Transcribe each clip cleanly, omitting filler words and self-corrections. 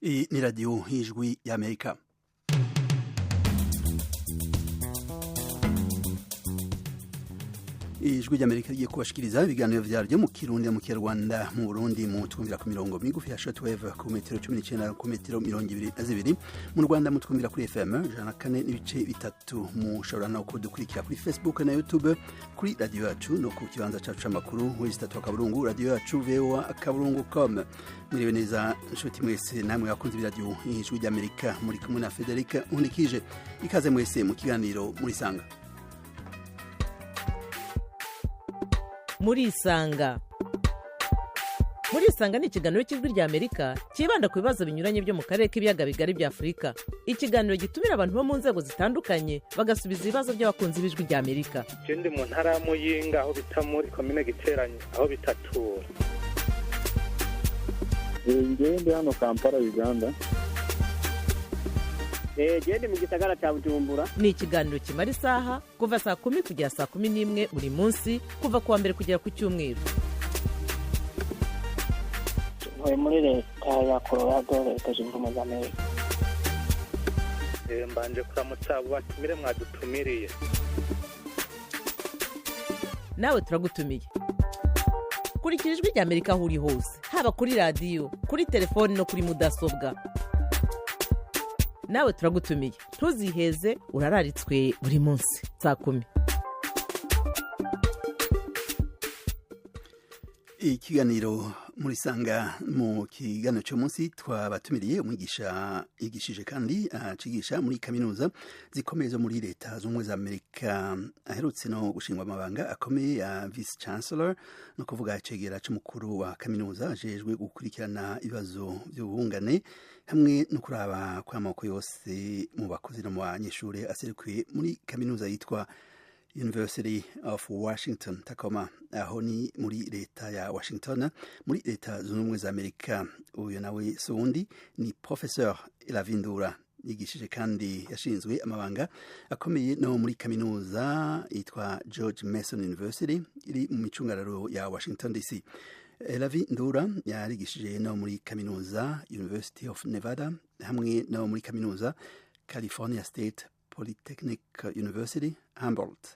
Iyi ni radiyo y'Ijwi y'Amerika. Ijwi ry'Amerika rigiye kubashikiriza ibiganiro vyaryo mu Kirundi mu Kinyarwanda. Mu Burundi mu twumvira ku mirongo migufi ya shortwave ku metero 19, ku metero 22. Mu Rwanda mu twumvira kuri FM 104.3. Mushobora no kudukurikira kuri Facebook na YouTube kuri radio yacu, no ku kibanza cacu c'amakuru w3.radiyoyacu voa.com. Mwiriwe neza nshuti mwese namwe bakunzi b'iradiyo Ijwi ry'Amerika, muri kumwe na Frederic Nkulikije. Ikaze mwese mu kiganiro Murisanga. Murisanga. Murisanga ni ikiganiro cy'Ijwi rya Amerika cyibanda ku bibazo binyuranye byo mu karere k'ibiyaga bigari bya Afurika. Ikiganiro gitumira abantu bo mu nzego zitandukanye, bagasubiza ibibazo by'abakunzi b'Ijwi rya Amerika. Je ndi mu ntara ya Muyinga, aho bita muri komine Giteranyi, aho bitatura. Ngewe ndi hano Kampala, Uganda. Gende mu gisagara cya Bujumbura. Ni ikiganiro kimara isaha, kuva saa 10 kugera saa 11 buri munsi, kuva ku wa mbere kugera ku cyumweru. Ntuye muri Leta ya Colorado, Leta Zunze Ubumwe za Amerika. Mbanje kuramutsa abo batumire mwadutumiriye. Nawe turagutumiye. Kurikira Ijwi rya Amerika aho uri hose, haba kuri radiyo, kuri telefoni no kuri mudasobwa. Nawe turagutumiye, ntuziheze, urararitswe buri munsi saa 10. Ikiganiro Murisanga. Mu kiganiro cyo munsi twabatumiriye umwigisha yigishije kandi acigisha muri kaminuza zikomeye zo muri Leta Z'Ubumwe za Amerika, aherutse no gushingwa amabanga akomeye ya vice chancellor, no kuvuga icegera c'umukuru wa kaminuza ajejwe gukurikirana ibibazo by'ubuhungane hamwe no kuraba kw'amoko yose mu bakozi no mu banyeshuri aserukiye muri kaminuza yitwa University of Washington Tacoma, aho ni muri leta ya Washington, muri Leta Zunze Ubumwe za Amerika. Uyu nawe si uwundi, ni Professeur Elavie Ndura. Yigishije kandi yashinzwe amabanga akomeye no muri kaminuza yitwa George Mason University iri mu micungararo ya Washington DC. Elavie Ndura yarigishije no muri kaminuza University of Nevada hamwe no muri kaminuza California State Polytechnic University Humboldt.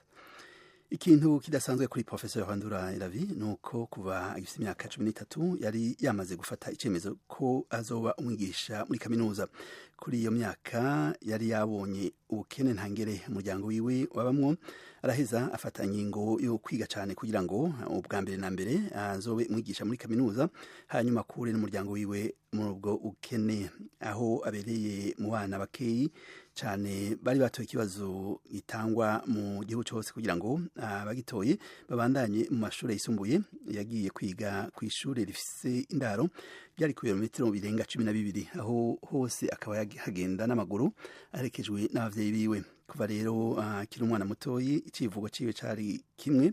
Ikintu kidasanzwe kuri Professeur Ndura Elavie ni uko kuva agifite imyaka 13 yari yamaze gufata icyemezo ko azoba umwigisha muri kaminuza. Kuri iyo myaka yari yabonye ubukene ntangere umuryango wiwe wabamwo, araheza afata ingingo yo kwiga cyane kugira ngo ubwa mbere na mbere azobe umwigisha muri kaminuza, hanyuma akure n'umuryango wiwe muri ubwo bukene. Aho abereye mu bana bakeyi cyane bari batoye ikibazo gitangwa mu gihugu cyose kugira ngo abagitoye babandanye mu mashuri yisumbuye, yagiye kwiga ku ishuri rifise indaro byari ku birometero birenga 12, aho hose akaba yahagenda n'amaguru aherekejwe n'abavyeyi biwe. Kuva rero akiri umwana mutoyi, icivugo ciwe cari kimwe: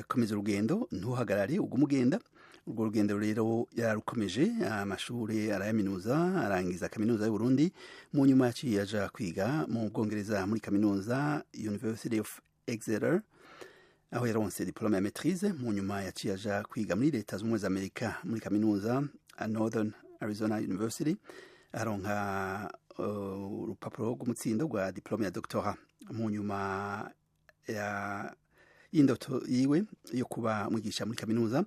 "Komeza urugendo, ntuhagarare, ugume ugenda." Urwo rugendo rero yararukomeje, amashuri arayaminuza, arangiza Kaminuza y'u Burundi. Mu nyuma yaciye aja kwiga mu Bwongereza muri kaminuza University of Exeter, aho yaronse diplôme ya maîtrise. Mu nyuma yaciye aja kwiga muri Leta Z'Ubumwe za Amerika muri kaminuza Northern Arizona University, aronka urupapuro rw'umutsindo rwa diplôme ya doctorat. Mu nyuma ya y'indoto yiwe yo kuba mwigisha muri kaminuza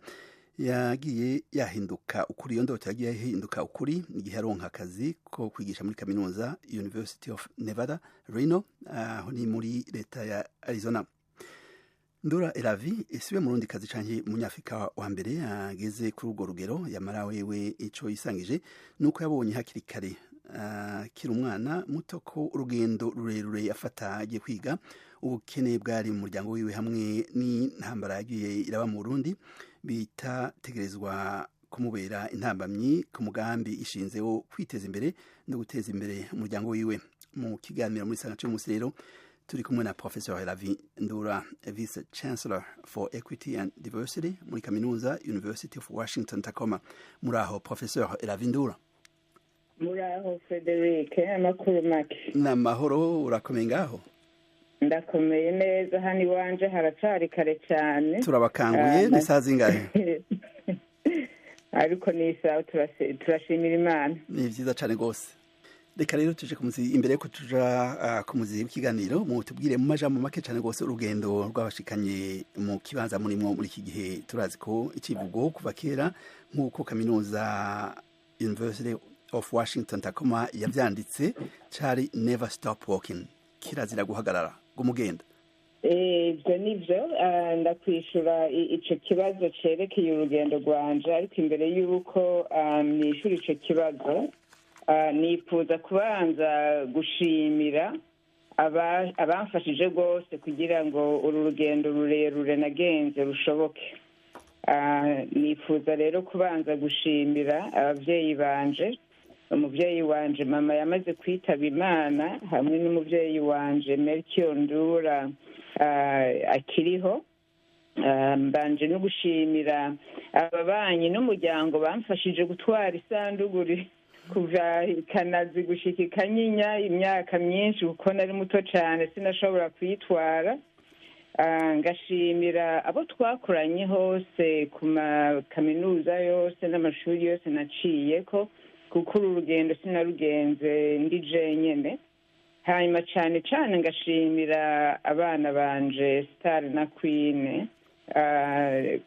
yagiye yahinduka ukuri, iyo ndoto yagiye yahinduka ukuri igihe aronka akazi ko kwigisha muri kaminuza University of Nevada, Reno, aho ni muri leta ya Arizona. Ndura Elavie siwe murundi kazi canke munyafrika wa mbere ageze kuri urwo rugero. Yamara wewe ico yisangije nuko yabonye hakiri kare, akiri umwana muto, ko urugendo rurerure afata agiye kwiga, ubukene bwari mu muryango wiwe hamwe n'intambara yagiye iraba mu Burundi bitategerezwa kumubera intambamyi ku mugambi ishinze wo kwiteza imbere no guteza imbere umuryango wiwe. Mu kiganiro Muri Sanga cy'umunsi rero turi kumwe na Professor Elavie Ndura, Vice Chancellor for Equity and Diversity muri kaminuza University of Washington Tacoma. Muraho, Professor Elavie Ndura? Muraho Frederic, amakuru make? N'amahoro, urakomeye ngaho? Ndakomeye neza, hano iwanje haracari kare cyane. Turabakanguye. Ni saa zingahe? Ariko ni isaha, turashimira Imana. Ni vyiza cane gose. Reka rero tuje ku muzi. Imbere yuko tuja ku muzi w'ikiganiro, mutubwire mu majambo make cane gose urugendo rwabashikanye mu kibanza murimwo muri iki gihe. Turazi ko icivugo kuva kera, nk'uko kaminuza University of Washington Tacoma yavyanditse, cari "Never stop walking", kirazira guhagarara, gumugenda. Ibyo ni byo. Ndakwishura ico kibazo cerekeye urugendo rwanje, ariko imbere y'uko nishura ico kibazo, nifuza kubanza gushimira abamfashije rwose kugira ngo uru rugendo rurerure nagenze rushoboke. Nifuza rero kubanza gushimira ababyeyi banje, umubyeyi wanje mama yamaze kwitaba Imana, hamwe n'umubyeyi wanje Melchior Ndura akiriho. Mbanje no gushimira ababanyi n'umuryango bamfashije gutwara isanduguri kuva Kanazi gushika Ikanyinya imyaka myinshi, kuko nari muto cyane, sinashobora kuyitwara. Ngashimira abo twakoranye hose ku makaminuza yose n'amashuri yose naciyeko, kuko uru rugendo sinarugenze ndi jenyene. Hanyuma cyane cyane ngashimira abana banje Star na Queen,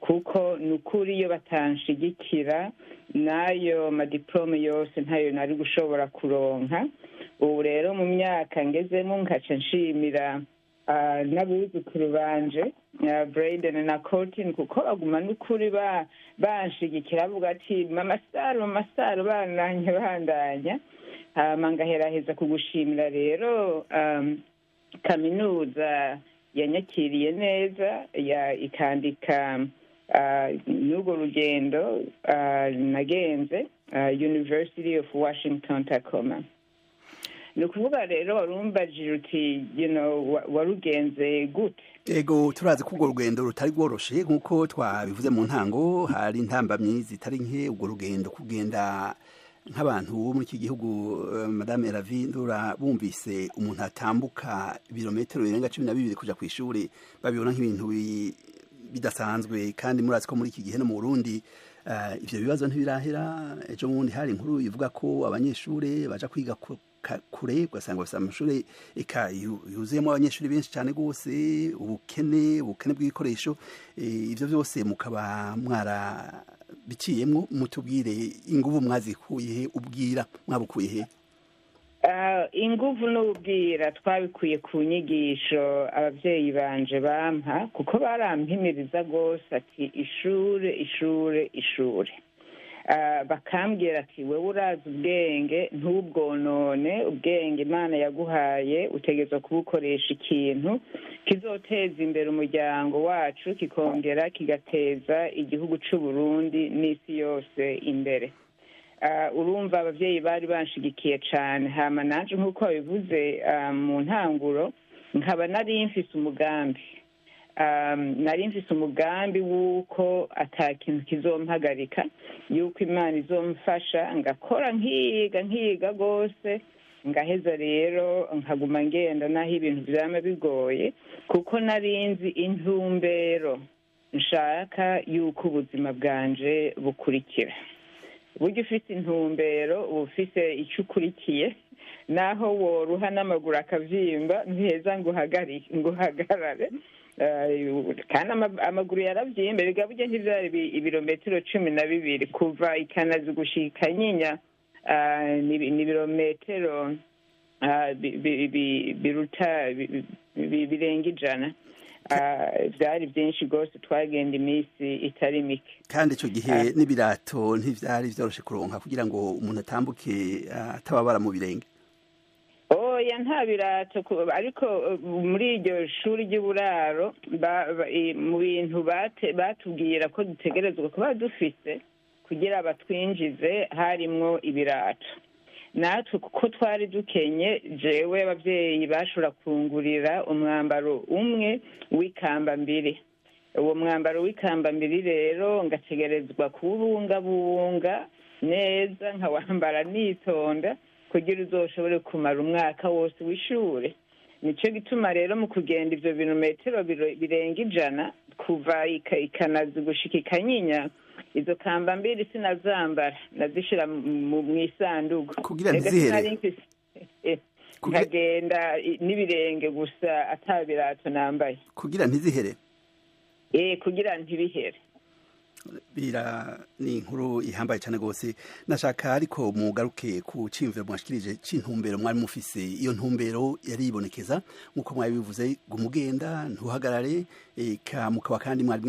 kuko ni ukuri iyo batanshigikira n'ayo madiplome yose ntayo nari gushobora kuronka. Ubu rero mu myaka ngezemo, nkaca nshimira n'abuzukuru banje Braden na Coltin, kuko baguma n'ukuri banshigikira, bavuga ati: "Mama Star, Mama Star, bandanya, bandanya." Hama ngaheraheza kugushimira rero kaminuza yanyakiriye neza, ikandika n'urwo rugendo nagenze, University of Washington Tacoma. Ni ukuvuga rero, warumbajije uti warugenze gute? Ego, turazi ko urwo rugendo rutari rworoshe. Nk'uko twabivuze mu ntango, hari intambamyi zitari nke. Urwo rugendo, kugenda nk'abantu bo muri iki gihugu, Madame Eravi Ndura, bumvise umuntu atambuka ibirometero birenga 12 kuja ku ishuri, babibona nk'ibintu bidasanzwe. Kandi murazi ko muri iki gihe no mu Burundi ivyo bibazo ntibirahera. Ejo bundi hari inkuru ivuga ko abanyeshuri baja kwiga kure, ugasanga bafise amashuri eka yuzuyemo abanyeshuri benshi cyane rwose, ubukene bw'ibikoresho. Ivyo byose mukaba mwara biciyemwo. Mutubwire inguvu mwazikuye he, ubwira mwabukuye he? Inguvu n'ubwira twabikuye ku nyigisho ababyeyi banje bampa, kuko barampimiriza rwose ati: "Ishure, ishure, ishure." Bakambwira ati: "Wewe urazi ubwenge, ntubwonone. Ubwenge Imana yaguhaye utegerezwa kubukoresha ikintu kizoteza imbere umuryango wacu, kikongera kigateza igihugu c'u Burundi n'isi yose imbere." Urumva ababyeyi bari banshigikiye cane. Hama nanje, nk'uko babivuze mu ntanguro, nkaba nari mfise umugambi, nari mfise umugambi w'uko ata kintu kizompagarika, yuko Imana izomfasha ngakora, nkiga, nkiga rwose, ngaheza rero nkaguma ngenda naho ibintu vyama bigoye, kuko nari nzi intumbero nshaka yuko ubuzima bwanje bukurikira. Burya ufise intumbero, uba ufise icyo ukurikiye, naho woruha n'amaguru akavyimba, ntiheza ngo uhagarare. Kandi amaguru yaravyimba biga. Burya ntivyari ibirometero 12 kuva Ikanazi gushika Ikanyinya, ni ibirometero biruta birenga 100. Byari byinshi rwose, twagenda iminsi itari mike. Kandi icyo gihe n'ibirato ntivyari vyoroshe kuronka kugira ngo umuntu atambuke atababara mu birenge. Oya, nta birato, ariko muri iryo shuri ry'uburaro, mu bintu batubwira ko dutegerezwa kuba dufise kugira batwinjize harimwo ibirato. Natwe kuko twari dukenye, jewe ababyeyi bashobora kungurira umwambaro umwe w'ikambambiri. Uwo mwambaro w'ikambambiri rero ngategerezwa kuwubungabunga neza, nkawambara nitonda kugira uzoshobore kumara umwaka wose w'ishure. Nico gituma rero mu kugenda ivyo birometero birenga 100 kuva Ikanazi gushika Ikanyinya, Izo kambambiri sinazambara, nazishira mu isanduku kugira ntizihere. Nkagenda n'ibirenge gusa, ata birato nambaye. Kugira ntizihere? Kugira ntibihere. Bira ni inkuru ihambaye cyane rwose. Nashaka ariko mugaruke ku ciyumviro mwashikirije c'intumbero mwari mufise. Iyo ntumbero yaribonekeza nk'uko mwari bivuze, gumugenda ntuhagarare, eka mukaba kandi mwari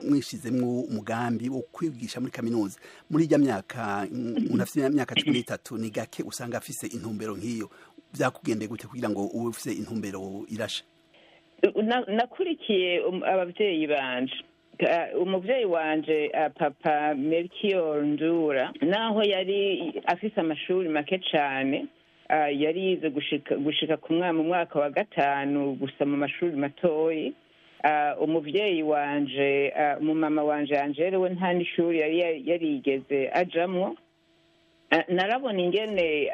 mwishizemwo umugambi wo kwigisha muri kaminuza muri irya myaka. Umuntu afise imyaka 13 ni gake usanga afise intumbero nk'iyo. Vyakugendeye gute kugira ngo ube ufise intumbero irashe? Nakurikiye abavyeyi banje. Umuvyeyi wanje, papa Melchior Ndura, naho yari afise amashuri make cane, yari yize gushika ku mu mwaka wa gatanu gusa mu mashuri matoyi. Umuvyeyi wanje, umumama wanje Angele, we nta n'ishuri yari yarigeze ajamwo. Narabona ingene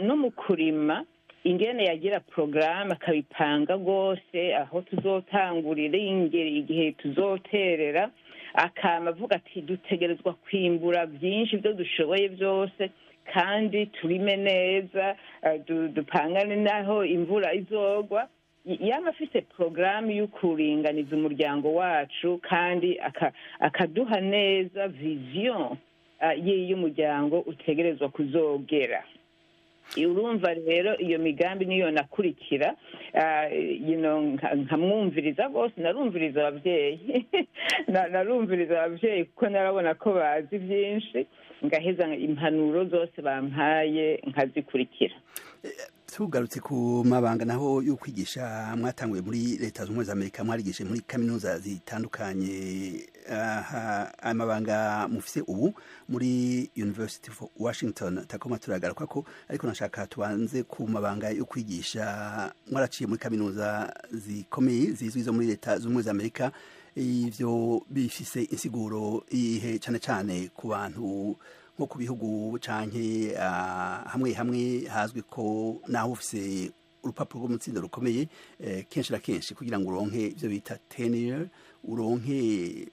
no mu kurima, ingene yagira porogaramu, akabipanga rwose, aho tuzotangurira, igihe tuzoterera, akama avuga ati: "Dutegerezwa kwimbura byinshi ibyo dushoboye byose, kandi turime neza, dupangane n'aho imvura izogwa." Yaba afite porogaramu yo kuringaniza umuryango wacu, kandi akaduha neza vision y'umuryango utegerezwa kuzogera. Urumva rero, iyo migambi niyo nakurikira, nkamwumviriza rwose. Narumviriza ababyeyi, narumviriza ababyeyi, kuko narabona ko bazi byinshi, ngaheza impanuro zose bampaye nkazikurikira. Tugarutse ku mabanga naho yo kwigisha, mwatanguye muri Leta Zunze Ubumwe za Amerika, mwarigishije muri kaminuza zitandukanye. Amabanga mufise ubu muri University of Washington Tacoma turagaruka ko, ariko nashaka tubanze ku mabanga yo kwigisha. Mwaraciye muri kaminuza zikomeye zizwi zo muri Leta Zunze Ubumwe za Amerika. Ivyo bifise insiguro ihe, cane cane ku bantu nko ku bihugu canke hamwe hamwe hazwi ko naho ufise urupapuro rw'umutsindo rukomeye, kenshi na kenshi kugira ngo uronke ivyo bita tenure, uronke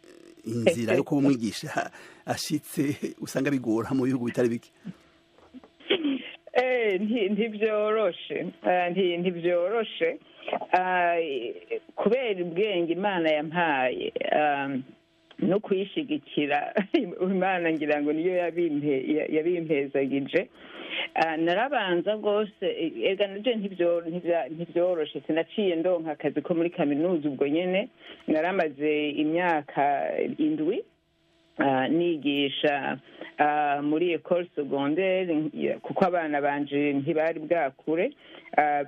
inzira yo kuba umwigisha ashitse, usanga bigora mu bihugu bitari bike? Ntibyoroshe, ntibyoroshe. Kubera ubwenge Imana yampaye no kuyishigikira, Imana ngira ngo niyo yabimpezagije. Narabanza rwose, ega nabyo ntibyoroshe. Sinaciye ndonka akazi ko muri kaminuza ubwo nyene. Naramaze imyaka 7 nigisha muri école secondaire, kuko abana banje ntibari bwakure.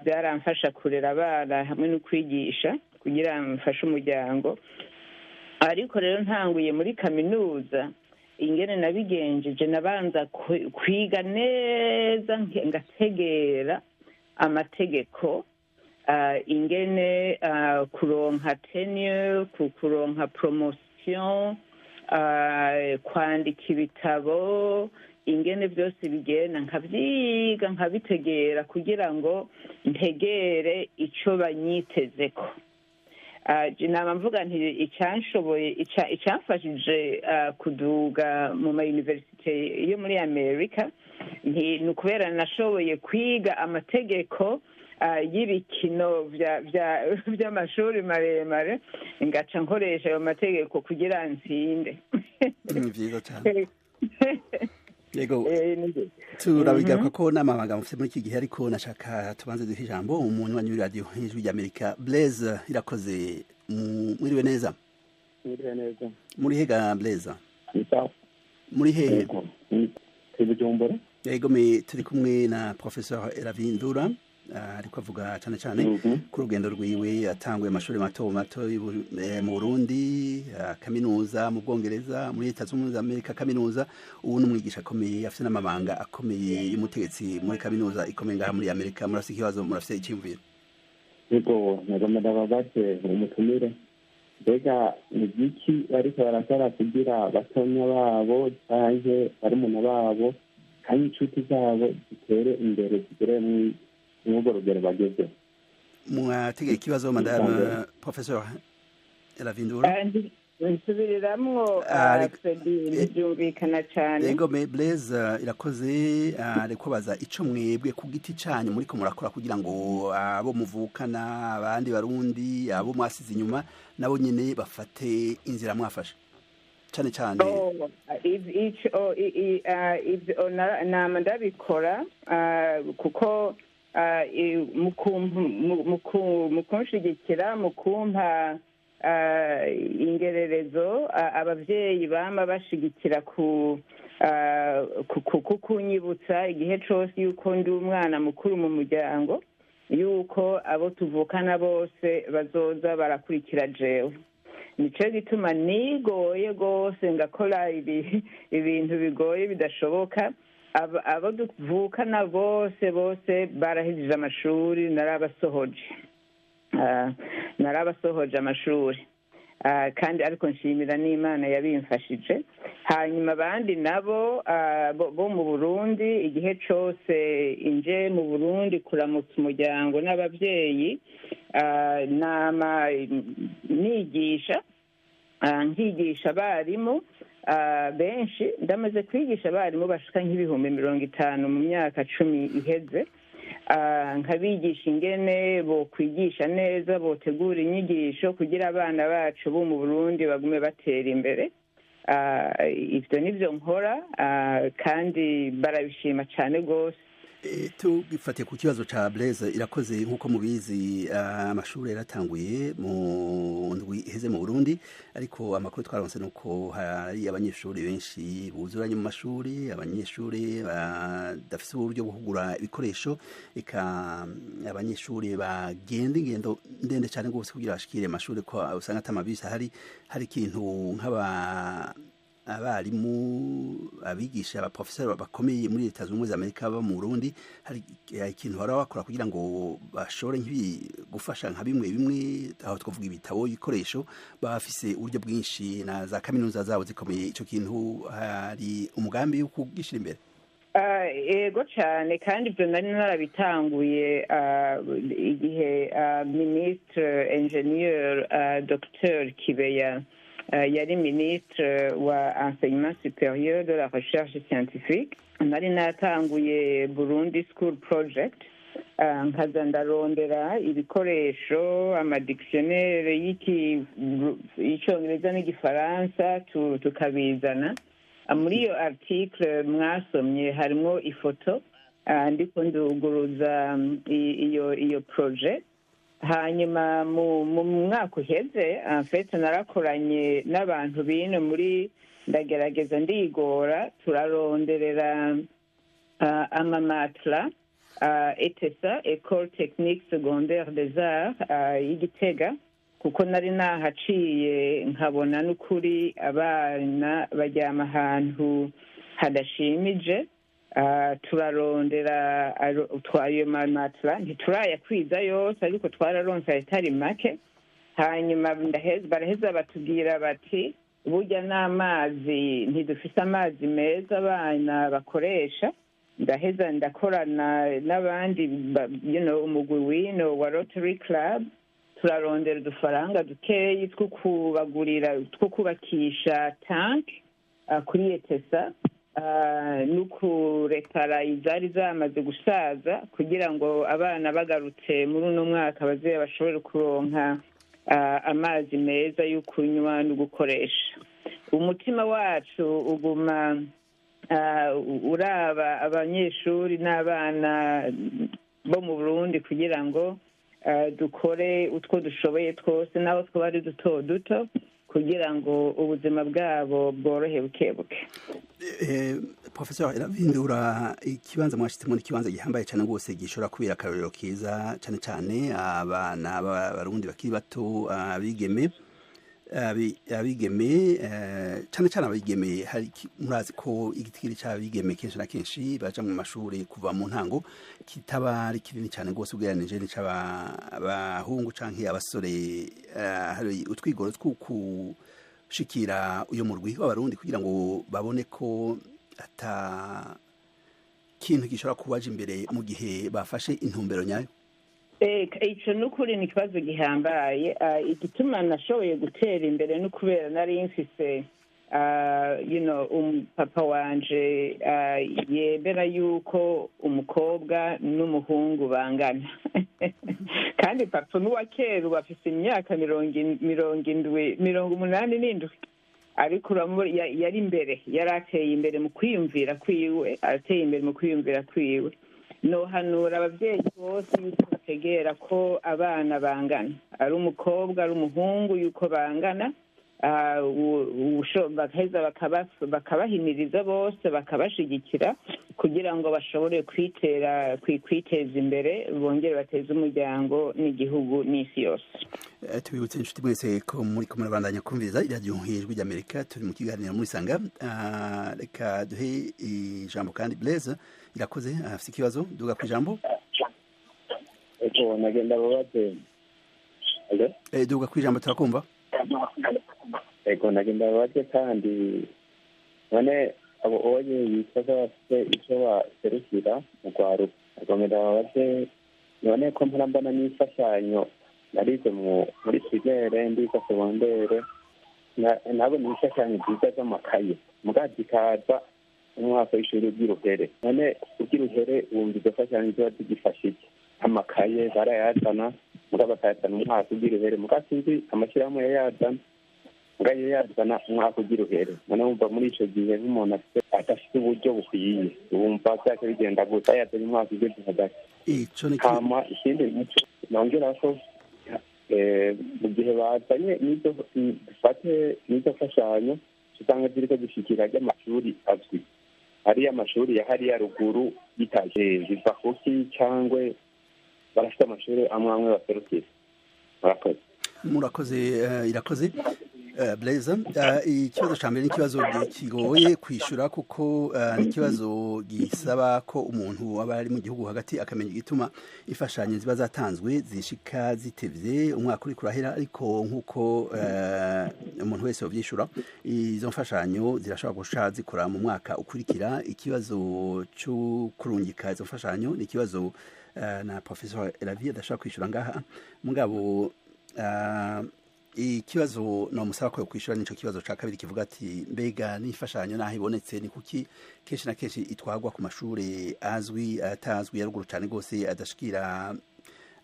Byaramfasha kurera abana hamwe no kwigisha kugira mfashe umuryango. Ariko rero ntanguye muri kaminuza, ingene nabigenjeje, nabanza kwiga neza, ngategera amategeko, ingene kuronka tenure, kuronka promotion, kwandika ibitabo, ingene byose bigenda, nkabyiga, nkabitegera, kugira ngo ntegere icyo banyitezeko. Nama mvuga nti icyanshoboye, icyamfashije kuduga mu ma université yo muri Amerika, ni ukubera nashoboye kwiga amategeko y'ibikino by'amashuri maremare, ngaca nkoresha ayo mategeko kugira nsinde. Ni byiza cyane. Yego, turabigaruka ko n'amabanga mufite muri iki gihe, ariko nashaka tubanze duhe ijambo umunywanyi w'iradiyo Ijwi ry'Amerika, Blaise Irakoze. Mwiriwe neza? Mwiriwe neza. Muri hega, Blaise? Muri hehe? Bujumbura. Yego, me turi kumwe na Professor Eravindura, ariko avuga cyane cyane ku rugendo rwiwe. Yatanguye amashuri mato mato mu Burundi, kaminuza mu Bwongereza, muri Leta Zunze Ubumwe za Amerika kaminuza. Ubu ni umwigisha akomeye, afite n'amabanga akomeye y'umutegetsi muri kaminuza ikomeye ngaha muri Amerika. Murafite ikibazo, murafite icyiyumviro? Yego, nagomba ndababaze umutumire: mbega ni igiki bariko barakora kugira batonya babo canke barumuna babo kandi inshuti zabo zitere imbere, zigere mw'urwo rugero bageze? Mwategeye ikibazo, madame professeur Elavindura. Nsubiriramwo, Fredi, ntibyumvikana cyane. Yego me, Blaise Irakoze ariko baza ico mwebwe ku giti canyu muriko murakora kugira ngo abo muvukana, abandi Barundi, abo mwasize inyuma nabo nyene bafate inzira mwafashe cane cane. Oh, ico ivyo nama ndabikora kuko mu kunshigikira, mu kumpa ingererezo, abavyeyi bama bashigikira ku kunyibutsa igihe cose yuko ndi umwana mukuru mu muryango, yuko abo tuvukana bose bazoza barakurikira jewe. Nico gituma nigoye rwose, ngakora ibintu bigoye bidashoboka. Abo tuvukana bose bose barahejeje amashuri, narabasohoje amashuri. Kandi ariko nshimira n'Imana yabimfashije. Hanyuma abandi nabo bo mu Burundi, igihe cose inje mu Burundi kuramutsa umuryango n'abavyeyi, nama nigisha, nkigisha abarimu benshi. Ndamaze kwigisha abarimu bashika nk'50,000 mu myaka 10 iheze, nkabigisha ingene bokwigisha neza, botegura inyigisho kugira abana bacu bo mu Burundi bagume batera imbere. Ivyo nivyo nkora, kandi barabishima cane rwose. Tugifatiye ku kibazo ca Blaise Irakoze, nk'uko mubizi, amashuri yaratanguye mu ndwi iheze mu Burundi, ariko amakuru twaronse nuko hari abanyeshuri benshi buzuranye mu mashuri, abanyeshuri badafise uburyo bwo kugura ibikoresho, eka abanyeshuri bagenda ingendo ndende cane rwose kugira bashikire amashuri, ko usanga ata mabisi ahari. Hari ikintu nk'aba abarimu, abigisha, abaprofeseri bakomeye muri Leta Zunze Ubumwe za Amerika baba mu Burundi, hari ikintu bahora bakora kugira ngo bashobore gufasha nka bimwe bimwe, aho twavuga ibitabo, ibikoresho, baba bafise uburyo bwinshi na za kaminuza zabo zikomeye? Ico kintu hari umugambi wo kugishira imbere? Ego cyane, kandi ibyo nari narabitanguye igihe ministre ingénieur Dr Kibeya yari ministre wa Enseignement supérieur, de la recherche scientifique. Nari natanguye Burundi School Project, nkaza ndarondera ibikoresho, amadictionnaire y'Icyongereza n'Igifaransa, tukabizana. Muri iyo article mwasomye harimo ifoto ndiko nduguruza iyo projet. Hanyuma mu mwaka uheze, en fait, narakoranye n'abantu bino muri, ndagerageza ndigora, turaronderera amamatla ETSA, École Technique Secondaire des Arts y'Igitega, kuko nari nahaciye nkabona n'ukuri abana baryama ahantu hadashimije. Turarondera ayo mamatla, ntiturayakwiza yose, ariko twararonse ayatari make. Hanyuma baraheza batubwira bati burya n'amazi, ntidufise amazi meza abana bakoresha. Ndaheza ndakorana n'abandi, umugwi wino wa Rotary Club, turarondera udufaranga dukeyi two kubagurira, two kubakisha tank kuri ETSA no kurepara izari zamaze gusaza, kugira ngo abana bagarutse muri uno mwaka baze bashobore kuronka amazi meza yo kunywa no gukoresha. Umutima wacu uguma uraba abanyeshuri n'abana bo mu Burundi, kugira ngo dukore utwo dushoboye twose, n'aho twaba ari duto duto, kugira ngo ubuzima bwabo bworohe buke buke. Professor Iravindura, ikibanza mwashitsemo ni ikibanza gihambaye cyane rwose, gishobora kubera akarorero keza cyane cyane abana b'Abarundi bakiri bato, abigeme, cyane cyane abigeme. Hari, murazi ko igitigiri c'abigeme kenshi na kenshi baja mu mashuri kuva mu ntango kitaba ari kinini cyane rwose ugereranije n'ic'abahungu canke abasore. Hari utwigoro two gushikira uyo murwi w'Abarundi kugira ngo babone ko ata kintu gishobora kubaja imbere mu gihe bafashe intumbero nyayo? Icyo ni ukuri, ni ikibazo gihambaye. Igituma nashoboye gutera imbere no kubera nari mfise umupapa wanje yemera yuko umukobwa n'umuhungu bangana. Kandi papa n'uwa kera, ubu afise imyaka 78, ariko yari imbere, yari ateye imbere mu kwiyumvira kwiwe, ateye imbere mu kwiyumvira kwiwe. Nohanura ababyeyi bose yuko bategera ko abana bangana, ari umukobwa ari umuhungu, yuko bangana, bagaheza bakabahimiriza bose, bakabashigikira kugira ngo bashobore kwitera kwiteza imbere, bongere bateze umuryango n'igihugu n'isi yose. Tubibutse inshuti mwese ko muri ko murabandanya kumviriza iradiyo Ijwi ry'Amerika. Turi mu kiganiro muri Sanga. Reka duhe ijambo kandi Blaise Irakoze, afite ikibazo. Duga ku ijambo. Ego, nagenda babaze. Duga ku ijambo, turakumva. Ego, nagenda babaze kandi none abo oye bitwa ko bafite icyo baserukira mu rwaruka, nagomera babaze none ko mpora mbona n'imfashanyo, narize muri primaire, ndiga secondaire, nabona imfashanyo nziza z'amakaye, muga zikaza umwaka w'ishuri ugira, none ugira uhere, wumva izo mfashanyo ziba zigifasha iki? Amakaye barayazana, muga bakayazana umwaka ugira uhere. Muga sinzi amashyirahamwe yayazana, muga yazana umwaka ugira uhere. None wumva muri ico gihe nk'umuntu afite adafite uburyo bukwiye, wumva vyaca bigenda gute ayazanye umwaka ugeze hagati? Ico ni Hama ikindi naco nongera ko mu gihe bazanye n'izo, dufate n'izo mfashanyo, usanga ziriko zishikira ry'amashuri azwi, hariya amashuri ya hariya ruguru bitaje, biva kuki? Cangwe barafite amashuri amwe amwe baserukira? Murakoze. Murakoze, Irakoze Blaise. Ikibazo cya mbere ni ikibazo kigoye kwishyura, kuko ni ikibazo gisaba ko umuntu aba ari mu gihugu hagati akamenya igituma imfashanyo ziba zatanzwe zishika zitevye, umwaka uri kurahera. Ariko nk'uko umuntu wese yovyishura, izo mfashanyo zirashobora guca zikora mu mwaka ukurikira. Ikibazo cyo kurungika izo mfashanyo ni ikibazo na Professor Elavie adashobora kwishyura ngaha. Mugabo ikibazo nomusaba ko yokwishura nico kibazo ca kabiri kivuga ati: mbega n'imfashanyo naho ibonetse, ni kuki kenshi na kenshi itwagwa ku mashuri azwi, atazwi, ya ruguru cane gose,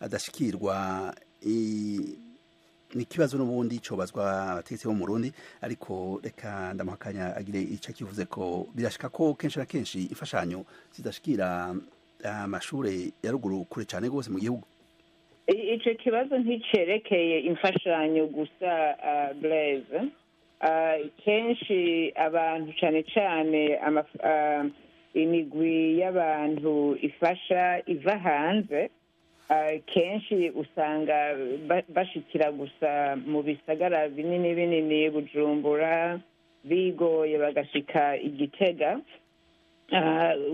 adashikirwa? Ni ikibazo n'ubundi cobazwa abategetsi bo mu Burundi, ariko reka ndamuha akanya agire ico akivuze ko birashika ko kenshi na kenshi imfashanyo zidashikira amashure ya ruguru kure cane gose mu gihugu. Ico kibazo nticerekeye imfashanyo gusa, Blaise. Kenshi abantu, cane cane imigwi y'abantu ifasha iva hanze, kenshi usanga bashikira gusa mu bisagara binini binini, Bujumbura, bigoye bagashika Igitega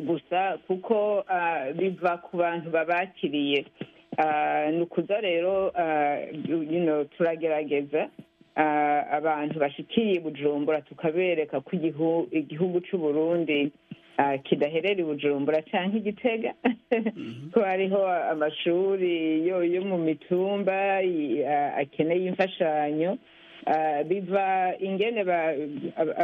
gusa, kuko biva ku bantu babakiriye. Ni ukuza rero turagerageza abantu bashikiye Bujumbura tukabereka ko igihugu c'u Burundi kidaherera i Bujumbura canke Igitega, ko hariho amashuri yo mu mitumba akeneye imfashanyo. Biva ingene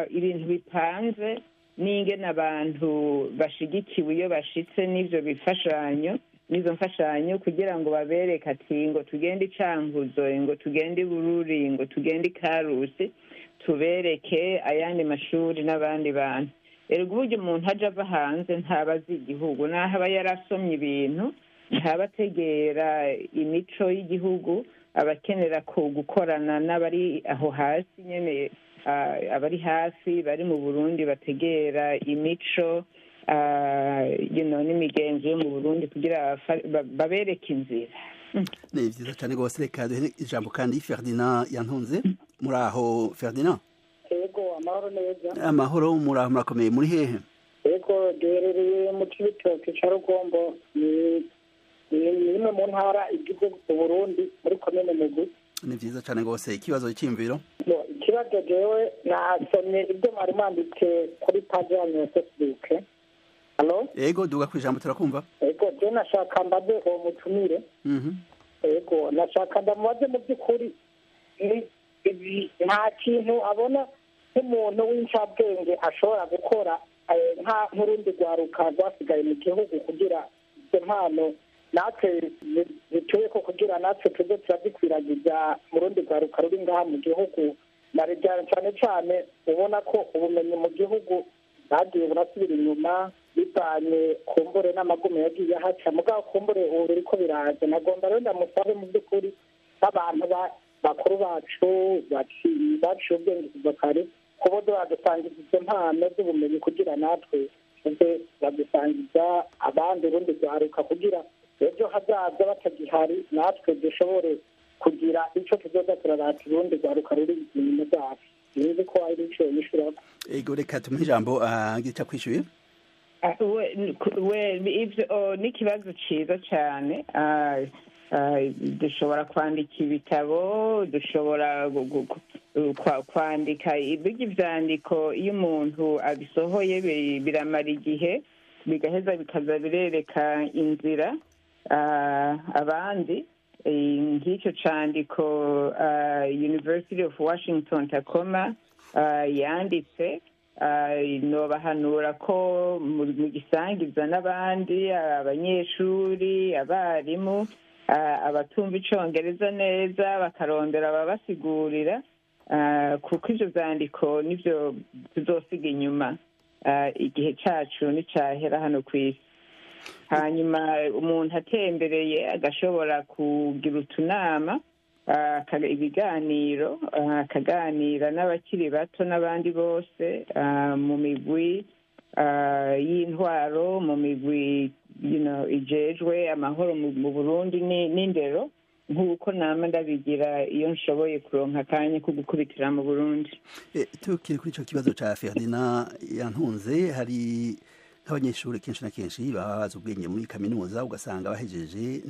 ibintu bipanze n'ingene abantu bashigikiwe iyo bashitse n'ivyo bifashanyo, n'izo mfashanyo, kugira ngo babereke ati ngo tugende Icankuzo, ngo tugende i Bururi, ngo tugende i Karusi, tubereke ayandi mashuri n'abandi bantu. Erega uburyo umuntu aja ava hanze ntaba azi igihugu, naho aba yarasomye ibintu ntaba ategera imico y'igihugu. Abakenera gukorana n'abari aho hasi nyene, abari hafi, bari mu Burundi, bategera imico n'imigenzo yo mu Burundi kugira babereke inzira. Ni vyiza cane rwose. Reka duhe ijambo kandi Ferdinand Yantunze. Muri aho, Ferdinand? Ego, amahoro neza. Amahoro, muri aho, murakomeye? Muri hehe? Ego, duherereye mu Cibitoke ca Rugombo, ni imwe mu ntara igize Uburundi, muri komine Mugwi. Ni vyiza cane rwose. Ikibazo, c'imviro? Ikibazo, jewe nasomye ibyo mwari mwanditse kuri page yanyu ya Facebook. Allo? Ego, duga ku ijambo, turakumva. Ego, je nashaka mbaze uwo mutumire. Ego, nashaka ndamubaze mu by'ukuri nta kintu abona nk'umuntu w'incabwenge ashobora gukora nk'urundi rwaruka rwasigaye mu gihugu kugira izo mpano natwe zituye ko, kugira natwe tuze turazikwiragiza mu rundi rwaruka ruri ngaha mu gihugu, na cyane cyane ubona ko ubumenyi mu gihugu bagiye burasubira inyuma bivanye kumbure n'amagume yagiye ahaca, mugabo kumbure ubu biriko biraza. Nagomba rero ndamusabe mu by'ukuri n'abantu bakuru bacu baciye ubwenge kuva kare kubodo badusangiza izo mpano z'ubumenyi kugira natwe tuze badusangiza abandi urundi rwaruka, kugira ejo hazaza batagihari natwe dushobore kugira icyo tuzoza turarata urundi rwaruka ruri inyuma zacu. Sinzi ko ari ico yishurako. Ego, reka tumuhe ijambo agira kwishyuye. Ivyo ni ikibazo ciza cane. Dushobora kwandika ibitabo, dushobora kwandika ibirya ivyandiko. Iyo umuntu abisohoye biramara igihe, bigaheza bikaza birereka inzira abandi. Nk'icyo candiko University of Washington Tacoma yanditse, nobahanura ko mugisangiza n'abandi, abanyeshuri, abarimu, abatumva icongereza neza bakarondera ababasigurira, kuko ivyo vyandiko nivyo tuzosiga inyuma igihe cacu nicahera hano kw'isi. Hanyuma umuntu atembereye agashobora kugira utunama, ibiganiro, akaganira n'abakiri bato n'abandi bose mu migwi y'intwaro, mu migwi ijejwe amahoro mu Burundi n'indero, nk'uko nama ndabigira iyo nshoboye kuronka akanya ko gukubitira mu Burundi. Tukiri kuri ico kibazo ca Ferdinand Yantunze, hari nk'abanyeshuri kenshi na kenshi baba bazi ubwenge muri kaminuza, ugasanga bahejeje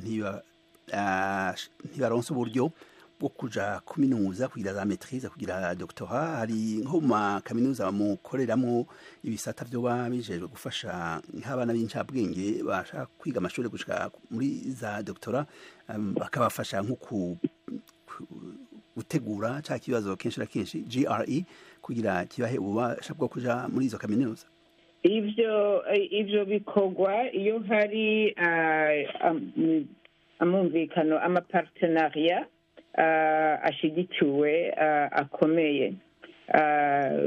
ntibaronse uburyo bwo kuja kuminuza, kugira za maîtrise, kugira doctorat. Hari nko mu makaminuza mukoreramo ibisata vyoba bijejwe gufasha nk'abana b'incabwenge bashaka kwiga amashuri gushika muri za doctorat, bakabafasha nko gutegura ca kibazo kenshi na kenshi GRE, kugira kibahe ububasha bwo kuja muri izo kaminuza? Ivyo bikorwa iyo hari amumvikano, amapartenariat ashigikiwe akomeye.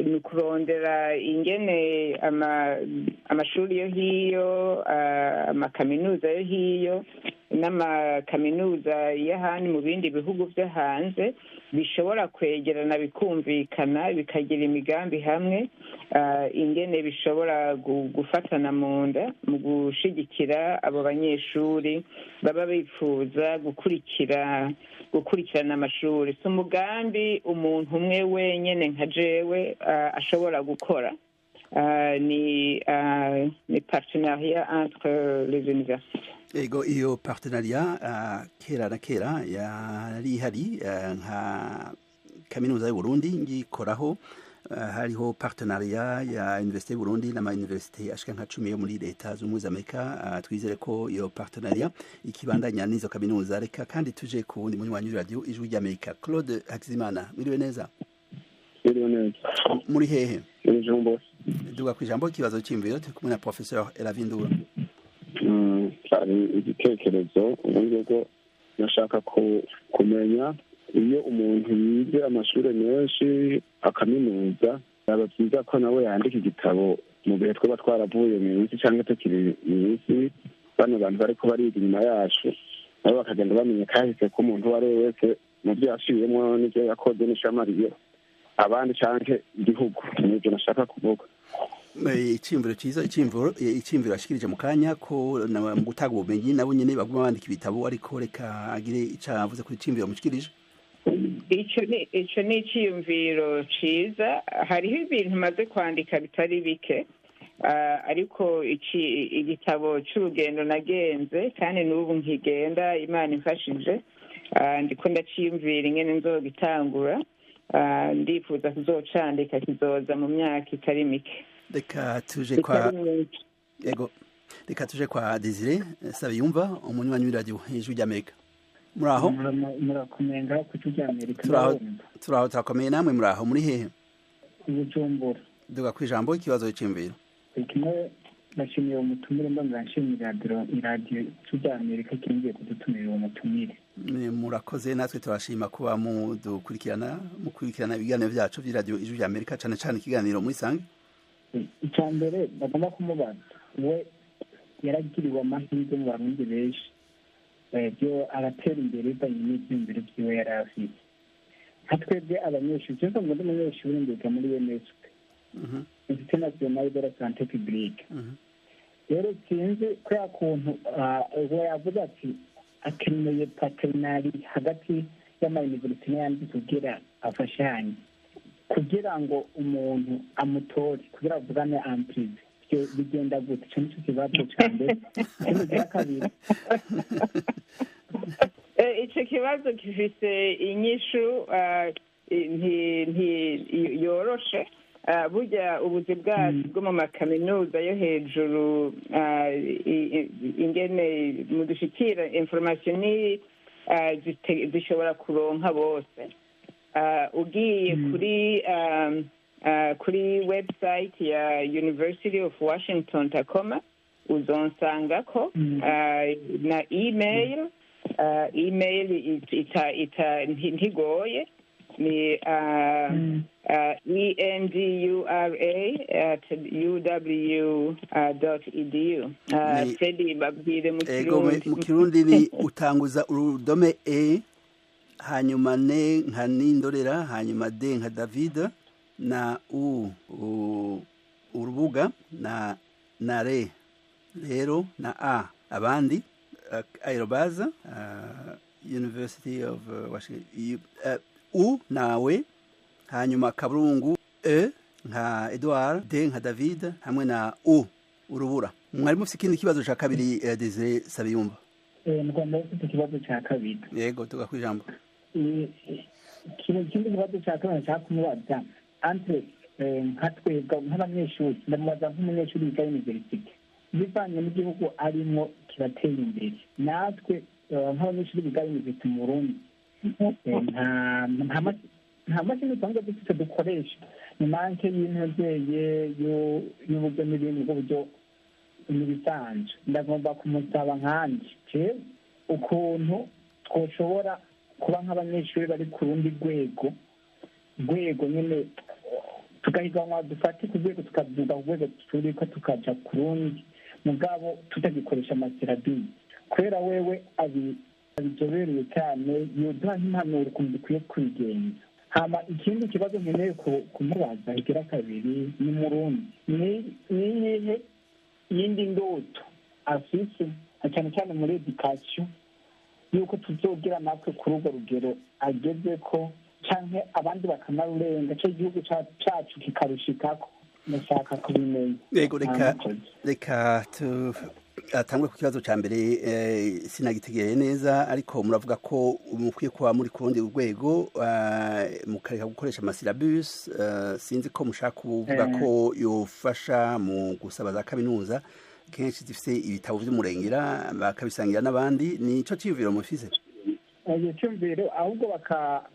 Ni ukurondera ingene amashuri yo hiyo, amakaminuza yo hiyo n'amakaminuza y'ahandi mu bindi bihugu vyo hanze bishobora kwegerana, bikumvikana, bikagira imigambi hamwe ingene bishobora gufatana mu nda mu gushigikira abo banyeshuri baba bifuza gukurikirana amashuri. Si umugambi umuntu umwe wenyene nka jewe ashobora gukora, ni partenariat entre les universités. Ego, iyo partenariat kera na kera yari ihari, nka kaminuza y'u Burundi ngikoraho, hariho partenariat ya Université y'u Burundi n'ama université ashika nka 10 yo muri Leta z'Ubumwe za Amerika. Twizere ko iyo partenariat ikibandanya n'izo kaminuza. Reka kandi tuje ku wundi munywanyi radio Ijwi ry'Amerika, Claude Hakizimana, mwiriwe neza? Mwiriwe neza. Muri hehe? Ijambo. Duga ku ijambo, ikibazo cy'imviro, turi kumwe na Professeur Elavindura. Hari igitekerezo ubundi bwo nashaka kumenya: iyo umuntu yize amashuri menshi akaminuza, yaba byiza ko nawe yandika igitabo mu gihe twaba twaravuye mu isi cyangwa tukiri mu isi, bano bantu bariko bariga inyuma yacu nabo bakagenda bamenya kahise ko umuntu uwo ari we wese mu byo yaciyemwo n'ibyo yakoze n'ico yamariye abandi canke igihugu. Nivyo nashaka kuvuga. Iciyumviro cyiza, iciyumviro ashikirije mu kanya ko mu gutanga ubumenyi nabo nyene baguma bandika ibitabo, ariko reka agire ico avuze kuri iciyumviro mushikirije. Ico ni iciyumviro ciza. Hariho ibintu maze kwandika bitari bike, ariko igitabo c'urugendo nagenze kandi n'ubu nkigenda, Imana imfashije, ndiko ndaciyumvira ingene nzogitangura. Ndifuza kuzocandika, kizoza mu myaka itari mike. Reka tuje kwa, yego, reka tuje kwa Desire Sabiyumva, umunywanyi w'iradio Ijwi ry'Amerika. Muraho? Murakomeye ngaho ku Ijwi rya Amerika? Turaho, turakomeye. Namwe muraho? Muri hehe? Bujumbura. Duga ku ijambo, ikibazo cy'imviro. Kimwe, ndashimiye uwo mutumire, mbona nshimira iradiyo Ijwi rya Amerika kingiye kudutumira uwo mutumire. Murakoze, natwe turashima kuba mudukurikirana, mukurikirana ibiganiro byacu by'iradiyo Ijwi rya Amerika, cyane cyane ikiganiro muri Sange. Icya mbere bagomba kumubaza, we yaragiriwe amahirwe mu Barundi benshi, byo aratera imbere bivanye n'ibyiyumviro byiwe yari afite. Nka twebwe abanyeshuri, cyangwa ngo ndi umunyeshuri, ndiga muri INSP, Institut National de la Santé Publique. Rero sinzi ko kuntu ubwo yavuze ati akeneye partenariat hagati y'amayuniversite n'ayandi kugira afashanye, kugira ngo umuntu amutore, kugira avugane en privé, bigenda gute? Icyo nicyo kibazo cya mbere. Ikindi cya kabiri. Icyo kibazo gifite inyishu yoroshe. Burya ubuzi bwacu bwo mu makaminuza yo hejuru, ingene mudushikira information ni zishobora kuronka bose. Ugiye kuri website ya University of Washington Tacoma, uzonsangako na email. Email ita ita ntigoye, ni endura@uw.edu. Fredi, babwire mu Kirundi. Mu Kirundi ni utanguza urudome E, hanyuma ne nka Nindorera, hanyuma D nka David, na U, urubuga, na re rero, na A abandi, arobase University of Washington, U nawe, hanyuma kaburungu, E nka Edouard, D nka David, hamwe na U urubura. Mwari mufite ikindi kibazo cya kabiri, Desire Sabiyumva? Mu Rwanda bafite ikibazo cya kabiri. Yego, tuga ku ijambo. Ikindi kibazo cya kabiri nshaka kumubaza, entre nka twebwe nk'abanyeshuri, ndamubaza nk'umunyeshuri wiga universite, bivanye n'igihugu arimo kirateye imbere, natwe nk'abanyeshuri biga universite mu Burundi nta mashini usanga dufite dukoresha, ni manque y'intozeye y'uburyo n'ibindi bw'uburyo n'ibisanzwe. Ndagomba kumusaba nkanje ukuntu twoshobora kuba nk'abanyeshuri bari ku rundi rwego nyine, tugahiganwa, dufate ku rwego, tukaduga ku rwego turiko tukaja ku rundi, mugabo tutagikoresha ama syllabus, kubera wewe abizobereye cyane, yoduha nk'impanuro ukuntu dukwiye kubigenza. Hama ikindi kibazo nkeneye kumubaza igira kabiri, ni Murundi, ni iyihe yindi ndoto afise, na cyane cyane muri éducation, yuko tuzogira natwe kuri urwo rugero ageze ko, canke abandi bakanarurenga, cyo igihugu cacu kikarushikako? Ndashaka kubimenya. Yego, reka atangwe ku kibazo cya mbere. Sinagitegeye neza, ariko muravuga ko mukwiye kuba muri ku rundi rwego, mukareka gukoresha ama syllabus. Sinzi ko mushaka kuvuga ko yofasha mu gusaba za kaminuza, kenshi zifite ibitabo by'umurengera, bakabisangira n'abandi. Nico cyiyumviro mufise? Iyo cyumviro, ahubwo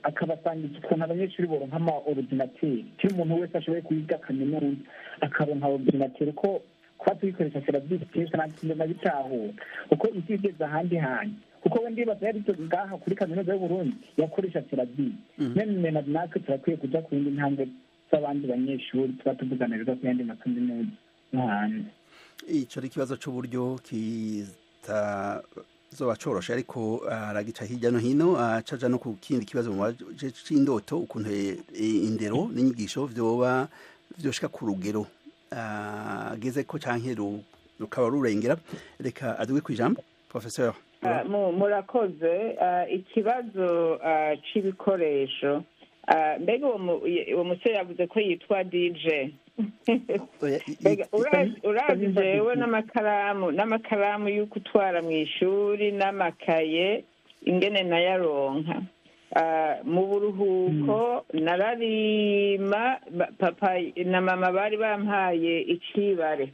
akabasangiza ukuntu abanyeshuri boronka ama ordinateur, kiri umuntu wese ashoboye kwiga kaminuza akaronka ordinateur, ko kuba tuyikoresha syllabus kenshi ntabwo nabitahura uko isi igeze ahandi hantu, kuko we ndibaza yari ngaha kuri Kaminuza y'Uburundi yakoresha syllabus none natwe turakwiye kuja ku yindi ntambwe z'abandi banyeshuri tuba tuvugana biga ku yandi makaminuza no hanze. Ico ari ikibazo c'uburyo kitazoba coroshe, ariko aragica hirya no hino, acaja no ku kindi kibazo mu c'indoto, ukuntu indero n'inyigisho vyoba vyoshika ku rugero ageze ko canke rukaba rurengera. Reka aduge kw'ijambo, professeur. Murakoze. Ikibazo c'ibikoresho, mbega uwo musore yavuze ko yitwa DJ? Urazi jewe n'amakaramu yo gutwara mu ishuri n'amakaye ingene nayaronka mu buruhuko, nararima. Papa na mama bari bampaye icibare.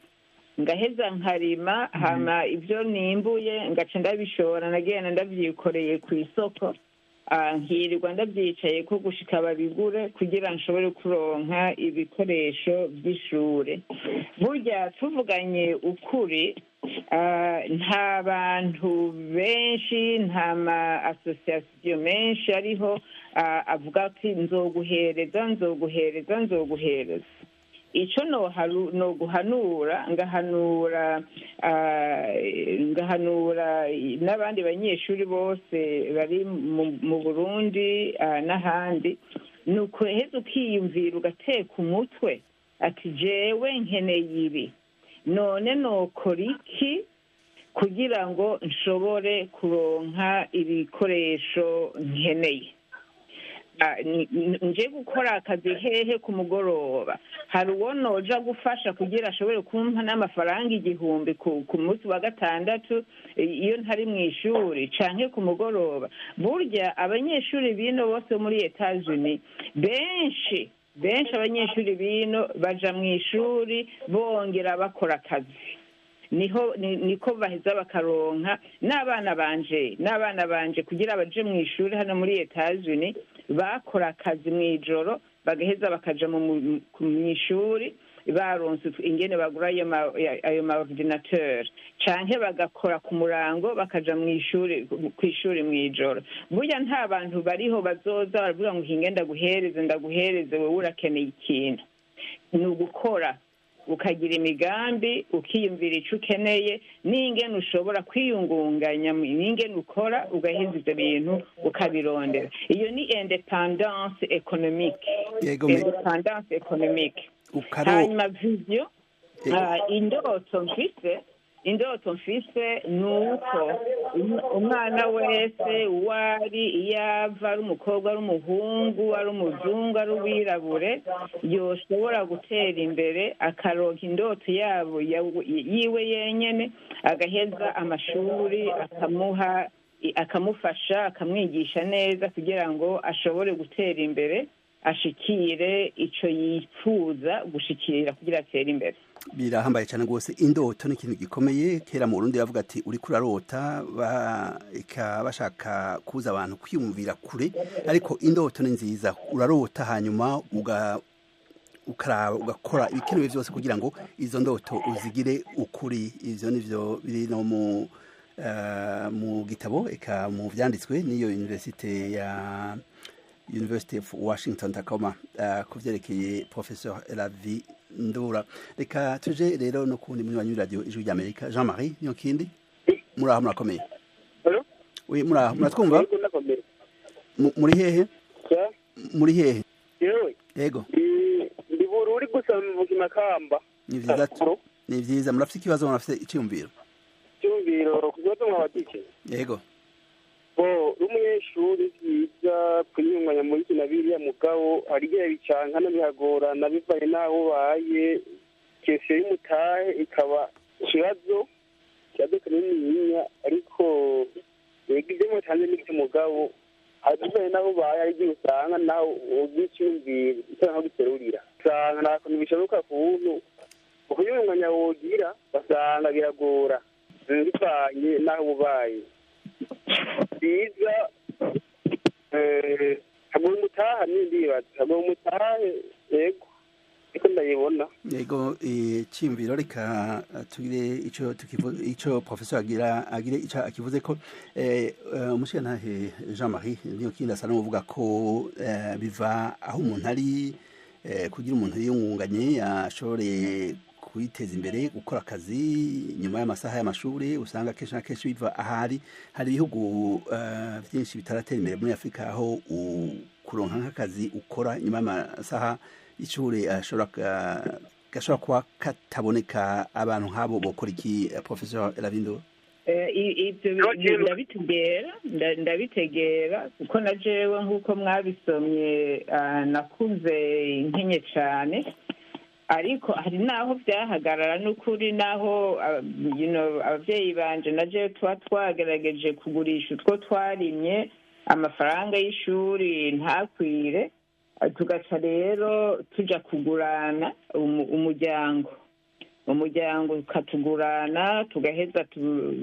Ngaheza nkarima, hama ibyo nimbuye ngaca ndabishora, nagenda ndavyikoreye ku isoko, nkirirwa ndavyicaye ko gushika babigure kugira nshobore kuronka ibikoresho vy'ishure. Burya tuvuganye ukuri, nta bantu benshi, nta ma association menshi ariho avuga ati nzoguhereza, nzoguhereza, nzoguhereza. Ico noguhanura, ngahanura n'abandi banyeshuri bose bari mu Burundi n'ahandi, ni ukuheza ukiyumvira, ugateka umutwe ati jewe nkeneye ibi, none nokora iki kugira ngo nshobore kuronka ibikoresho nkeneye? Nje gukora akazi hehe ku mugoroba? Hari uwo noja gufasha kugira ashobore kumpa n'amafaranga 1000 ku munsi wa gatandatu iyo ntari mu ishuri canke ku mugoroba? Burya abanyeshuri bino bose muri Etats-Unis, benshi benshi, abanyeshuri bino baja mu ishuri bongera bakora akazi, niho niko baheza bakaronka. N'abana banje kugira baje mu ishuri hano muri Etats-Unis, bakora akazi mu ijoro, bagaheza bakaja mu ishuri baronse ingene bagura ayo ma ordinateur, canke bagakora ku murango bakaja mu ishuri, kw'ishuri mu ijoro. Burya nta bantu bariho bazoza baravuga ngo hinge ndaguhereze, ndaguhereze, wewe urakeneye ikintu. Ni ugukora, ukagira imigambi, ukiyumvira ico ukeneye n'ingene ushobora kwiyungunganya, n'ingene ukora ugaheza ivyo bintu ukabirondera. Iyo ni indépendance économique. Indépendance économique. Hanyuma vision, indoto mfise ni uko umwana wese uwo ari, iyo ava, ari umukobwa, ari umuhungu, ari umuzungu, ari uwirabure, yoshobora gutera imbere, akaronka indoto yabo yiwe yenyene, agaheza amashuri akamuha, akamufasha, akamwigisha neza kugira ngo ashobore gutera imbere, ashikire ico yifuza gushikira kugira atere imbere. Birahambaye cyane rwose. Indoto ni ikintu gikomeye. Kera mu Burundi bavuga ati uriko urarota, bashaka kuza abantu kwiyumvira kure, ariko indoto ni nziza. Urarota, hanyuma ukaraba, ugakora ibikenewe byose kugira ngo izo ndoto uzigire ukuri. Ivyo nivyo biri no mu gitabo, eka mu vyanditswe n'iyo université ya University of Washington Tacoma, ku vyerekeye Professor Elavi Ndura. Reka tuje rero no kundi munywanyi radio Ijwi ry'Amerika, Jean Marie niyo kindi. Muraho, murakomeye? Oui, muraho, muratwumva? Muri hehe? Muri hehe? Yego. Ndi Bururi, gusa mvuga Imakamba. Ni vyiza, ni vyiza. Murafite ikibazo, murafite iciyumviro? Icyumviro ku kibazo mwabagike. Yego. Bo n'umunyeshuri, byiza kwiyunganya muri kina biriya, mugabo hari igihe bicankana, bihagorana bivanye n'aho ubaye. Question y'umutahe ikaba ikibazo kinininya, ariko yego, ibyo mutanze n'ibyo, mugabo hari bivanye n'aho ubaye, hari igihe usanga nawe uby'icyumviro bisa nkaho giterurira, usanga nta kuntu bishoboka kuntu ukuyunganya wogira, basanga biragora bivanye n'aho ubaye. Byiza ntabwo umutaha, n'indibaza ntabwo umutahe. Yego, ariko ndayibona. Yego, iciyumviro, reka tugire ico ico professeur agira agire ico akivuze ko umushirantahe Jean Marie niyo kindi asa n'uvuga ko biva aho umuntu ari kugira umuntu yiyungunganye, ashobore kwiteza imbere, gukora akazi nyuma y'amasaha y'amashuri. Usanga kenshi na kenshi biva ahari. Hari ibihugu byinshi bitaratera imbere muri Afurika aho kuronka nk'akazi ukora nyuma y'amasaha y'ishuri ashobora gashobora kuba kataboneka. Abantu nk'abo bokora iki, Professor Elavindo? Ibyo ndabitegera, kuko na jewe nk'uko mwabisomye, nakuze nkenye cyane, ariko hari n'aho byahagarara n'ukuri, n'aho ababyeyi banje na jewe tuba twagerageje kugurisha utwo twarimye, amafaranga y'ishuri ntakwire, tugaca rero tuja kugurana umuryango. Umuryango ukatugurana, tugaheza,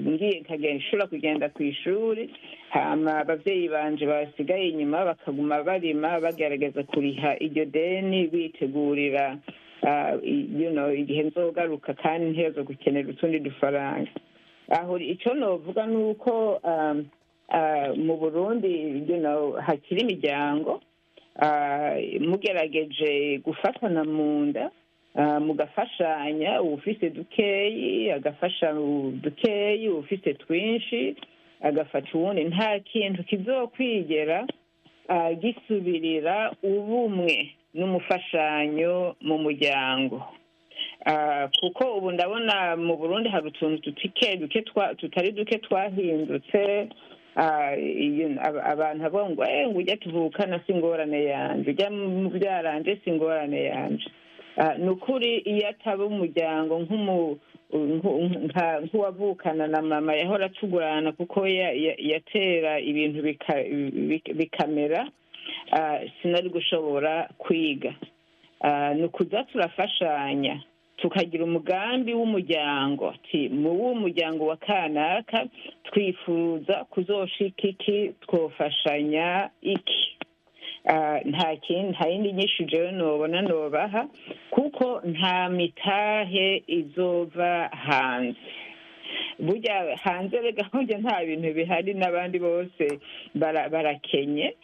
ngiye nkagenda kugenda ku ishuri, hama abavyeyi banje basigaye inyuma bakaguma barima, bagerageza kuriha iryo deni, bitegurira igihe nzogaruka kandi ntezo gukenera utundi dufaranga. Aho icyo novuga ni uko mu Burundi hakiri imiryango, mugerageje gufatana mu nda, mugafashanya, uwufise dukeyi agafasha dukeyi, uwufise twinshi agafasha uwundi, nta kintu kizokwigera gisubirira ubumwe n'umufashanyo mu muryango. Kuko ubu ndabona mu Burundi hari utuntu duke duke, tutari duke twahindutse. Abantu bavuga ngo ngo ujya tuvukana si ingorane yanje, ujya mubyaranje si ingorane yanje. Ni ukuri, iyo ataba umuryango nk'uwavukana na mama yahora atugurana, kuko yatera ibintu bikamera, sinari gushobora kwiga. Ni ukuza turafashanya, tukagira umugambi w'umuryango, ati mu w'umuryango wa kanaka twifuza kuzoshika iki, twofashanya iki. Nta kindi, nta yindi nyinshi jewe nobona nobaha, kuko nta mitahe izova hanze. Burya hanze rega burya nta bintu bihari, n'abandi bose barakenye.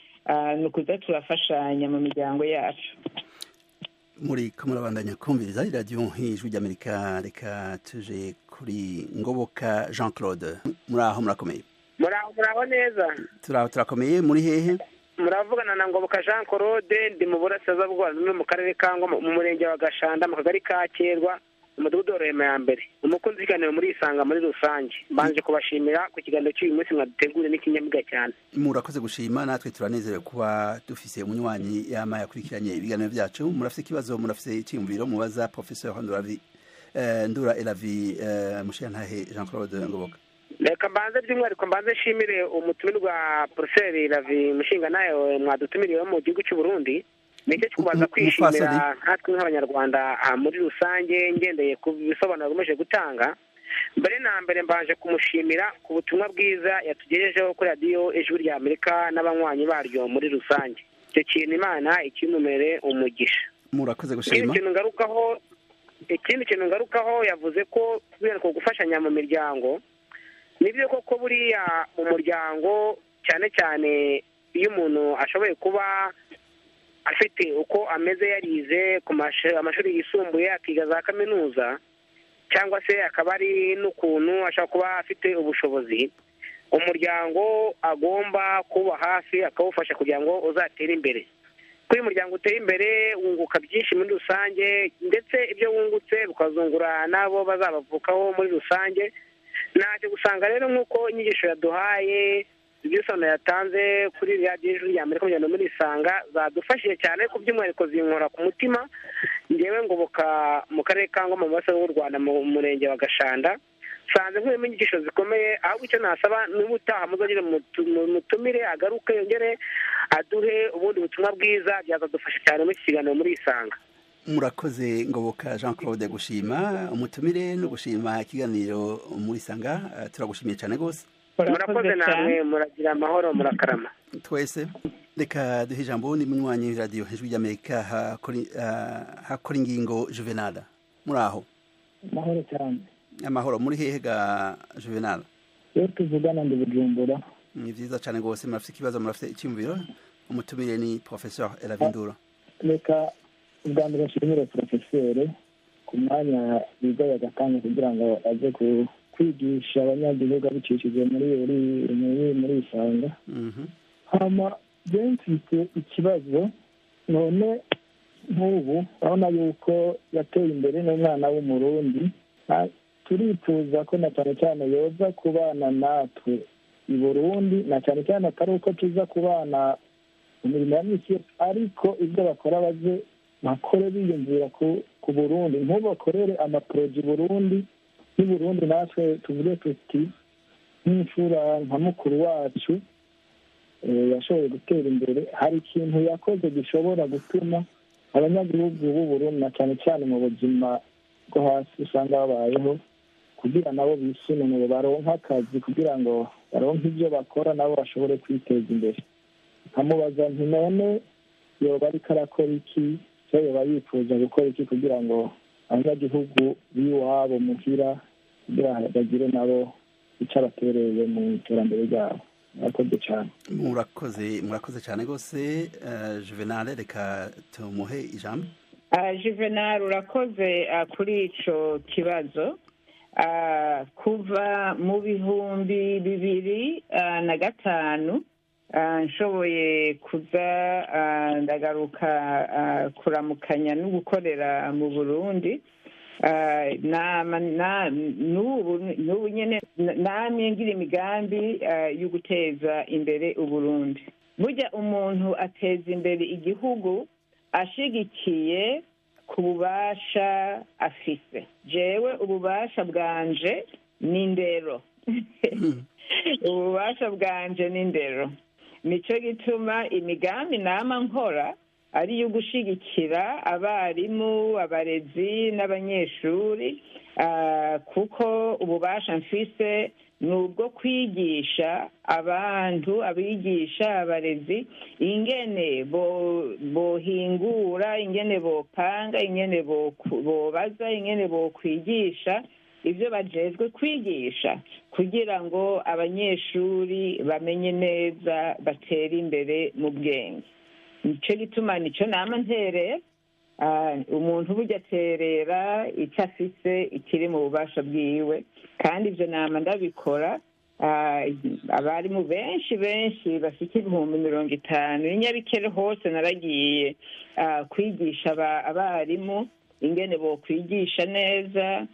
Ni ukuza turafashanya mu miryango yacu. Muri ko murabandanya kumviriza iradiyo nk'Ijwi ry'Amerika. Reka tuje kuri Ngoboka Jean Claude. Muri aho murakomeye? Muraho, muraho neza. Turaho, turakomeye. Muri hehe? Muravugana na Ngoboka Jean Claude, ndi mu burasirazuba bw'u Rwanda, mu karere ka Ngoma, mu murenge wa Gashanda, mu kagari ka Kerwa, umudugudu wa Rurema ya mbere. Umukunzi w'ikiganiro muri Isanga muri rusange, mbanje kubashimira ku kiganiro cy'uyu munsi mwaduteguriye n'ikinyamiga cyane. Murakoze gushima, natwe turanezerewe kuba dufise umunywanyi yama yakurikiranye ibiganiro byacu. Murafise ikibazo, murafise icyiyumviro mubaza Professeur Nduravi Ndura Elavi Mushiyantahe Jean Claude Ngoboka? Reka mbanze by'umwihariko mbanze nshimire umutumirwa Professeur Ravi Mushinga nawe mwadutumiriwe mu gihugu cy'u Burundi. Nicyo kubanza kwishimira nkatwe nk'Abanyarwanda muri rusange, ngendeye ku bisobanuro akomeje gutanga. Mbere na mbere mbanje kumushimira ku butumwa bwiza yatugejejeho kuri Radiyo Ijwi rya Amerika n'abanywanyi baryo muri rusange. Icyo kintu Imana ikinumere umugisha. Murakoze gushima. Ikindi kintu ngarukaho, yavuze ko kubera ko gufashanya mu miryango, nibyo koko, buriya mu muryango, cyane cyane iyo umuntu ashoboye kuba afite uko ameze, yarize ku amashuri yisumbuye, akiga za kaminuza, cyangwa se akaba ari n'ukuntu ashobora kuba afite ubushobozi, umuryango agomba kuba hafi akawufasha kugira ngo uzatere imbere. Kuko iyo umuryango uteye imbere wunguka byinshi muri rusange, ndetse ibyo wungutse bukazungura n'abo bazabavukaho muri rusange. Ntacyo gusanga rero nk'uko inyigisho yaduhaye, ibisobanuro yatanze kuri Radiyo Ijwi rya Amerika muri Isanga zadufashije cyane, ku by'umwihariko zinkora ku mutima. Ngewe Ngoboka mu karere ka Ngoma, mu burasirazuba bw'u Rwanda, mu murenge wa Gashanda, nsanze nkuyemo inyigisho zikomeye. Ahubwo icyo nasaba, n'ubutaha muzongere mutumire agaruke yongere aduhe ubundi butumwa bwiza, byazadufasha cyane muri iki kiganiro muri Isanga. Murakoze Ngoboka Jean Claude gushima umutumire no gushima ikiganiro muri Isanga. Turagushimiye cyane rwose. Murakoze namwe, muragira amahoro, murakarama. Twese. Reka duhe ijambo ni munywanyi Radiyo Ijwi ry'Amerika Hakora Ingingo Juvenal. Muri aho? Amahoro cyane. Amahoro. Muri hehe ga Juvenal? Iyo tuvugana ndi Bujumbura. Ni vyiza cyane rwose. Murafite ikibazo, murafite icyumviro? Umutumire ni Professeur Elavindura. Reka ubwa mbere nshimire porofeseri ku mwanya wigaye agatanya kugira ngo aze kwigisha abanyagihugu abicishije muri Isanga. Hama mfite ikibazo none, nk'ubu urabona yuko yateye imbere n'umwana w'Umurundi, turifuza ko na cyane cyane yoza kubana natwe i Burundi, na cyane cyane atari uko tuza kubana mu mirimo ya misi yose, ariko ibyo bakora baze bakore biyumvira ku Burundi, ntubakorere amaporoji Burundi n'i Burundi, natwe tuvuge tuti nk'imfura nka mukuru wacu yashoboye gutera imbere, hari ikintu yakoze gishobora gutuma abanyagihugu b'u Burundi na cyane cyane mu buzima bwo hasi usanga babayeho, kugira nabo bisununure baronke akazi, kugira ngo baronke ibyo bakora nabo bashobore kwiteza imbere. Nkamubaza nti none yoba ariko arakora iki, cyo yoba yifuza gukora iki kugira ngo abanyagihugu b'iwabo muhira kugira bagire nabo icyo abatereye mu iterambere ryabo. Murakoze cyane. Murakoze cyane rwose. Juvenal, reka tumuhe ijambo. Juvenal, urakoze kuri ico kibazo. Kuva mu 2005 nshoboye kuza ndagaruka kuramukanya no gukorera mu Burundi, n'ubu nyene namye ngira imigambi yo guteza imbere Uburundi. Burya umuntu ateza imbere igihugu ashigikiye ku bubasha afise. Jewe ububasha bwanje ni indero. Ububasha bwanje ni indero. Nico gituma imigambi nama nkora ari iyo gushigikira abarimu, abarezi n'abanyeshuri, kuko ububasha mfise ni ubwo kwigisha abantu, abigisha, abarezi, ingene bohingura, ingene bopanga, ingene bobaza, ingene bokwigisha ibyo bajejwe kwigisha, kugira ngo abanyeshuri bamenye neza, batere imbere mu bwenge. Nico gituma nico nama nterera. Umuntu burya aterera icyo afise ikiri mu bubasha bwiwe, kandi ibyo nama ndabikora. Abarimu benshi benshi bafite 50,000 inyabikere hose naragiye kwigisha abarimu ingene bokwigisha neza.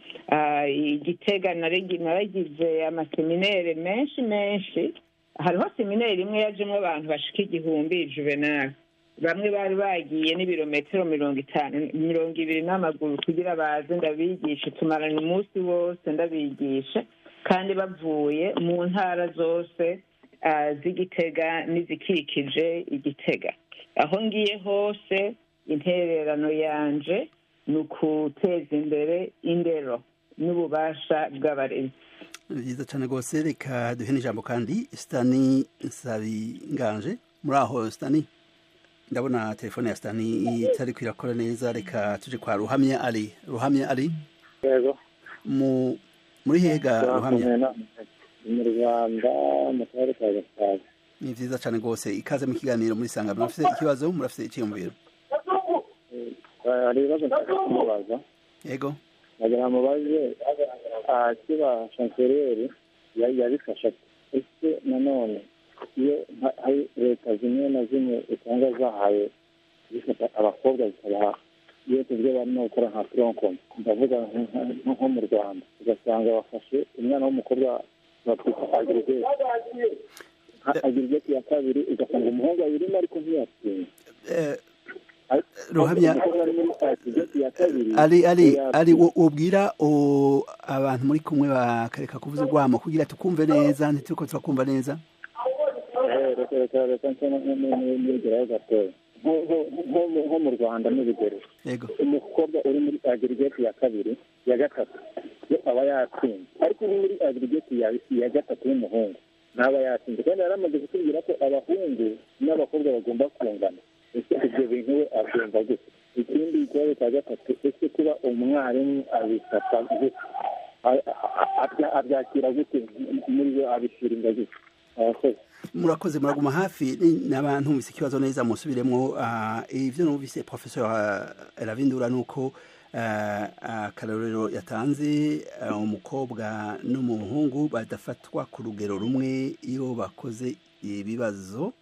Igitega naragize amaseminere menshi menshi. Hariho seminere imwe yajemwo abantu bashika 1000 Juvenal. Bamwe bari bagiye n'ibirometero 50 20 n'amaguru kugira baze ndabigishe. Tumarana umunsi wose ndabigisha, kandi bavuye mu ntara zose z'Igitega n'izikikije Igitega. Aho ngiye hose intererano yanje ni ukuteza imbere indero n'ububasha bw'abarezi. Byiza cyane rwose. Reka duhe n'ijambo kandi Stani Nsabinganje. Muri aho Stani? Ndabona telefone ya Stani itari kwirakora neza. Reka tuje kwa Ruhamya Ali. Ruhamya Ali? Yego. Muri hega Ruhamya? Mu Rwanda, mu karere ka Gasabo. Ni vyiza cyane rwose. Ikaze mu kiganiro muri Sanga. Murafite ikibazo, murafite icyiyumviro? Hari ibibazo nshaka kumubaza. Yego. Nagira mubaze kiba chancelleri yabifasha ese nanone iyo hari leta zimwe na zimwe usanga zahaye zifata abakobwa zikabaha iyo tuvuge barimo gukora nka tronkom, ndavuga nko mu Rwanda ugasanga bafashe umwana w'umukobwa batwita agirigeti ya kabiri, ugasanga umuhungu ayirimo ariko ntiyatsinda. Ruhamya Ali Ali Ali, ubwira abantu muri kumwe bakareka kuvuza urwamo kugira tukumve neza, ntituriko turakumva neza. Nko mu Rwanda n'urugero, umukobwa uri muri agirigeti ya kabiri ya gatatu aba yatsinze, ariko uri muri agirigeti ya gatatu w'umuhungu ntaba yatsinze, kandi yaramaze kutubwira ko abahungu n'abakobwa bagomba kungana. Ese ibyo bintu we abyumva gute? Ikindi kibazo cya gatatu, ese kuba umwarimu abifata gute, abyakira gute, muri we abishiringa gute? Murakoze, muraguma hafi n'abantu mubise ikibazo neza musubiremo. Ivyo numvise Professor Ravindura nuko akarorero yatanze, umukobwa n'umuhungu badafatwa ku rugero rumwe iyo bakoze ibibazo,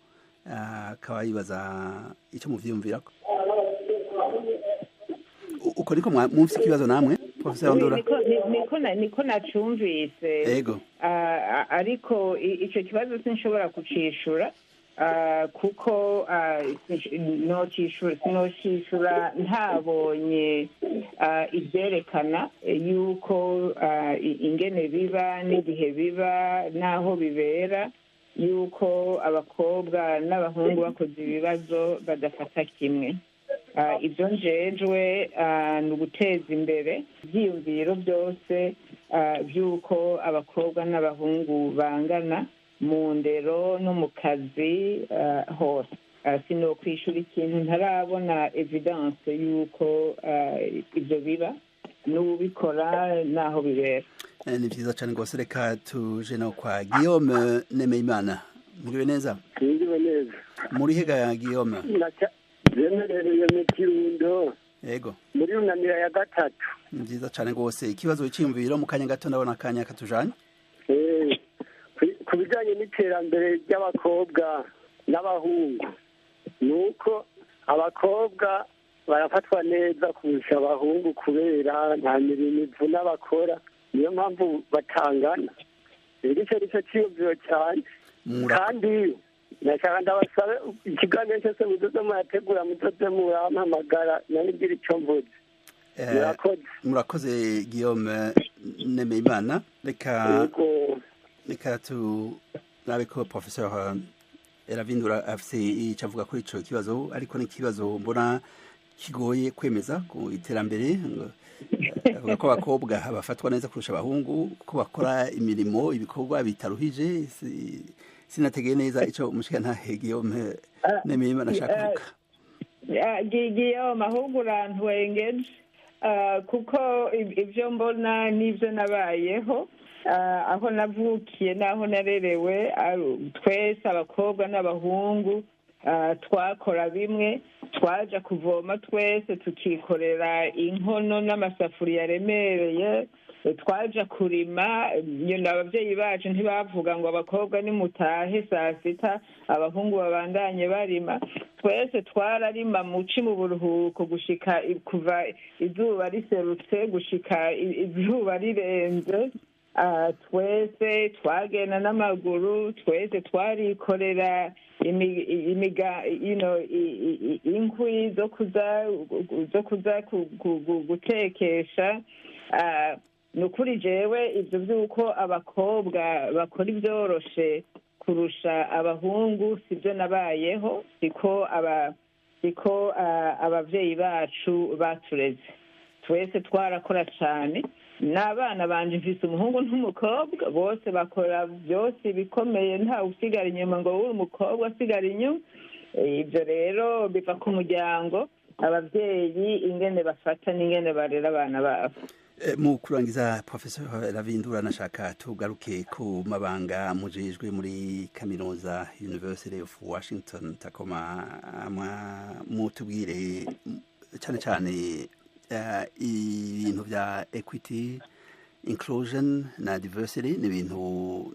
akaba yibaza icyo muvyiyumvirako. Uko niko mwumvise ikibazo namwe Professor Ndura? Niko nacumvise. Yego. Ariko ico kibazo sinshobora kucishura, kuko sinocishura ntabonye ivyerekana yuko ingene biba n'igihe biba n'aho bibera, yuko abakobwa n'abahungu bakoze ibibazo badafata kimwe. Ibyo njejwe ni uguteza imbere ibyiyumviro byose by'uko abakobwa n'abahungu bangana mu ndero no mu kazi hose. Sinokwishura ikintu ntarabona evidence y'uko ibyo biba n'ubikora n'aho bibera. Ni vyiza cane rwose. Reka tuje no kwa Guillaume Nemeyimana. Muriwe neza? Mwiriwe neza. Muri hega, Guillaume? Zemerereye mu Kirundo. Yego. Muri Runanira ya gatatu. Ni vyiza cane rwose. Ikibazo c'iyumviro mu kanya gato, ndabona akanya katujanye. Ku bijanye n'iterambere ry'abakobwa n'abahungu, ni uko abakobwa barafatwa neza kurusha abahungu kubera nta mirimo ivuna bakora, niyo mpamvu batangana. Icyo ni cyo cyiyumviro cyane. Kandi nashaka ndabasabe, ikiganiro cyose muzoze murategura, muzoze murampamagara nanibwira icyo mvuze. Murakoze. Murakoze, Guillaume Nemeyimana. Reka turabe ko Professeur Eravindura afise ico avuga kuri ico kibazo, ariko ni ikibazo mbona kigoye kwemeza ku iterambere. Avuga ko abakobwa bafatwa neza kurusha abahungu ko bakora imirimo, ibikorwa bitaruhije. Sinategeye neza ico umushikantahe Guillaume Nemeyimana ashaka kuvuga. Guillaume, ahubwo urantwengeje, kuko ibyo mbona n'ibyo nabayeho, aho navukiye n'aho narerewe, twese abakobwa n'abahungu twakora bimwe. Twaja kuvoma twese, tukikorera inkono n'amasafuriya aremereye. Twaja kurima. Ababyeyi bacu ntibavuga ngo abakobwa nimutahe saa sita, abahungu babandanye barima. Twese twararima muci mu buruhuko, gushika kuva izuba riserutse gushika izuba rirenze. Twese twagenda n'amaguru, twese twarikorera inkwi zo kuza gutekesha. Ni ukuri, jewe ibyo by'uko abakobwa bakora ibyoroshe kurusha abahungu sibyo nabayeho, siko ababyeyi bacu batureze. Twese twarakora cyane. N'abana banje, mfise umuhungu n'umukobwa, bose bakora byose bikomeye, ntawe usigara inyuma ngo uri umukobwa asigara inyuma. Ibyo rero biva ku muryango, ababyeyi ingene bafata n'ingene barera abana babo. Mu kurangiza, Professor Ravindura, nashaka tugaruke ku mabanga mujejwe muri kaminuza University of Washington Tacoma. Mutubwire cyane cyane ibintu bya equity, inclusion na diversity. Ni ibintu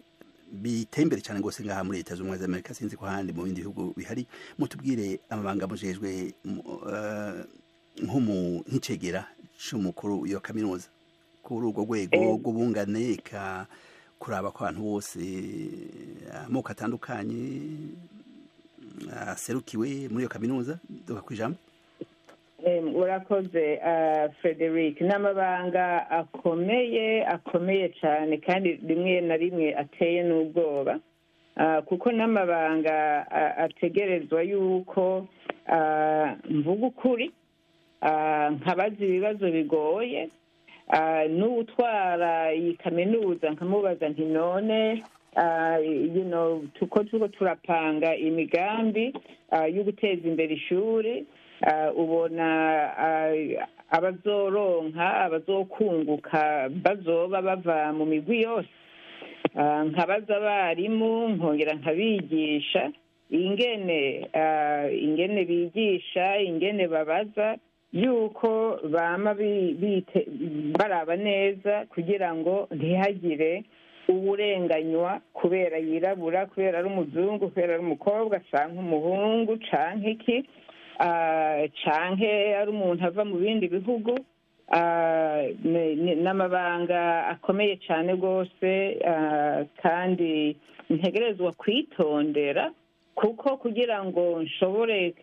biteye imbere cyane rwose ngaha muri Leta Zunze Ubumwe za Amerika, sinzi ko ahandi mu bindi bihugu bihari. Mutubwire amabanga mujejwe nk'icegera c'umukuru iyo kaminuza kuri urwo rwego rw'ubungane, eka kuraba ko abantu bose, amoko atandukanye aserukiwe muri iyo kaminuza. Duka kwijambo. Urakoze, Frederic. N'amabanga akomeye, akomeye cyane, kandi rimwe na rimwe ateye n'ubwoba, kuko n'amabanga ategerezwa yuko mvuga ukuri, nkabaza ibibazo bigoye n'utwara iyi kaminuza, nkamubaza nti: "None tuko turiko turapanga imigambi yo guteza imbere ishuri, ubona abazoronka, abazokunguka bazoba bava mu migwi yose?" Nkabaza abarimu, nkongera nkabigisha ingene bigisha, ingene babaza, yuko bama baraba neza kugira ngo ntihagire uburenganywa kubera yirabura, kubera ari umuzungu, kubera ari umukobwa canke umuhungu, canke iki, canke ari umuntu ava mu bindi bihugu. N'amabanga akomeye cyane rwose, kandi ntegerezwa kwitondera, kuko kugira ngo nshobore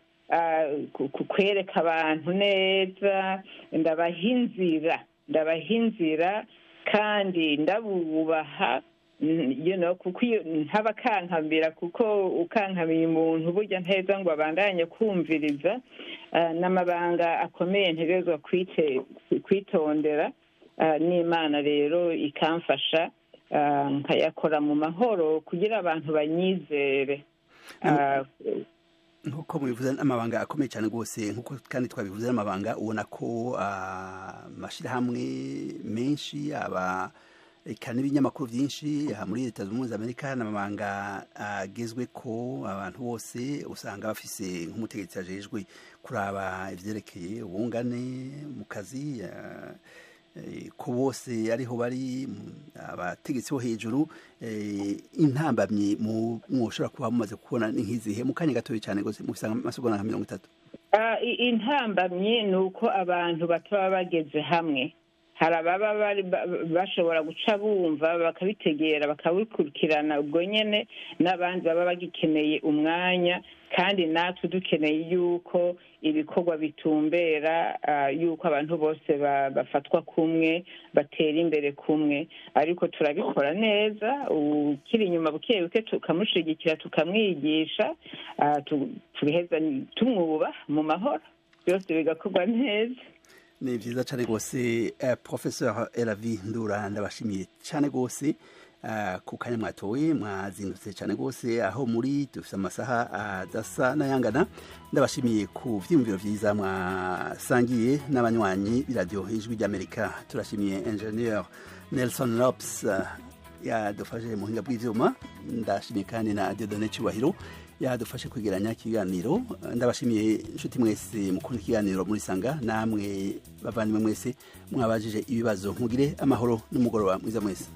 kwereka abantu neza, ndabaha inzira, ndabaha inzira kandi ndabubaha. Kuko iyo ntabakankamira, kuko ukankamiye umuntu burya nteza ngo abandanye kumviriza. N'amabanga akomeye ntegerezwa kwitondera, n'Imana rero ikamfasha nkayakora mu mahoro kugira abantu banyizere. Nkuko mubivuze, amabanga akomeye cyane rwose. Nkuko kandi twabivuze, amabanga ubona ko amashyirahamwe menshi aba eka n'ibinyamakuru byinshi muri Leta Zunze Ubumwe za Amerika n'amabanga agezwe ko abantu bose usanga bafise nk'umutegetsi ajejwe kuraba ivyerekeye ubungane mu kazi, ko bose ariho bari abategetsi bo hejuru. Intambamyi mwoshobora kuba mumaze kubona ni nk'izihe, mu kanya gatoya cyane rwose, mufise amasegonda nka 30? Intambamyi ni uko abantu bataba bageze hamwe. Hari ababa bashobora guca bumva, bakabitegera, bakabikurikirana ubwo nyene, n'abandi baba bagikeneye umwanya. Kandi natwe dukeneye yuko ibikorwa bitumbera yuko abantu bose bafatwa kumwe, batera imbere kumwe. Ariko turabikora neza, ukiri inyuma buke buke tukamushigikira, tukamwigisha, tugaheza tumwubaha mu mahoro, byose bigakorwa neza. Ni vyiza cane rwose. Professeur Elavi Ndura, ndabashimiye cane rwose ku kanya mwatoye. Mwazindutse cane rwose aho muri, dufise amasaha adasa n'ayangana. Ndabashimiye ku vyiyumviro vyiza mwasangiye n'abanywanyi b'iradiyo Ijwi ry'Amerika. Turashimiye ingénieur Nelson Lopes yadufashe mu buhinga bw'ivyuma. Ndashimiye kandi na Dieudonné Cyubahiro yadufashe kwegeranya ikiganiro. Ndabashimiye inshuti mwese mukunda ikiganiro muri Sanga, namwe bavandimwe mwese mwabajije ibibazo. Mugire amahoro n'umugoroba mwiza mwese.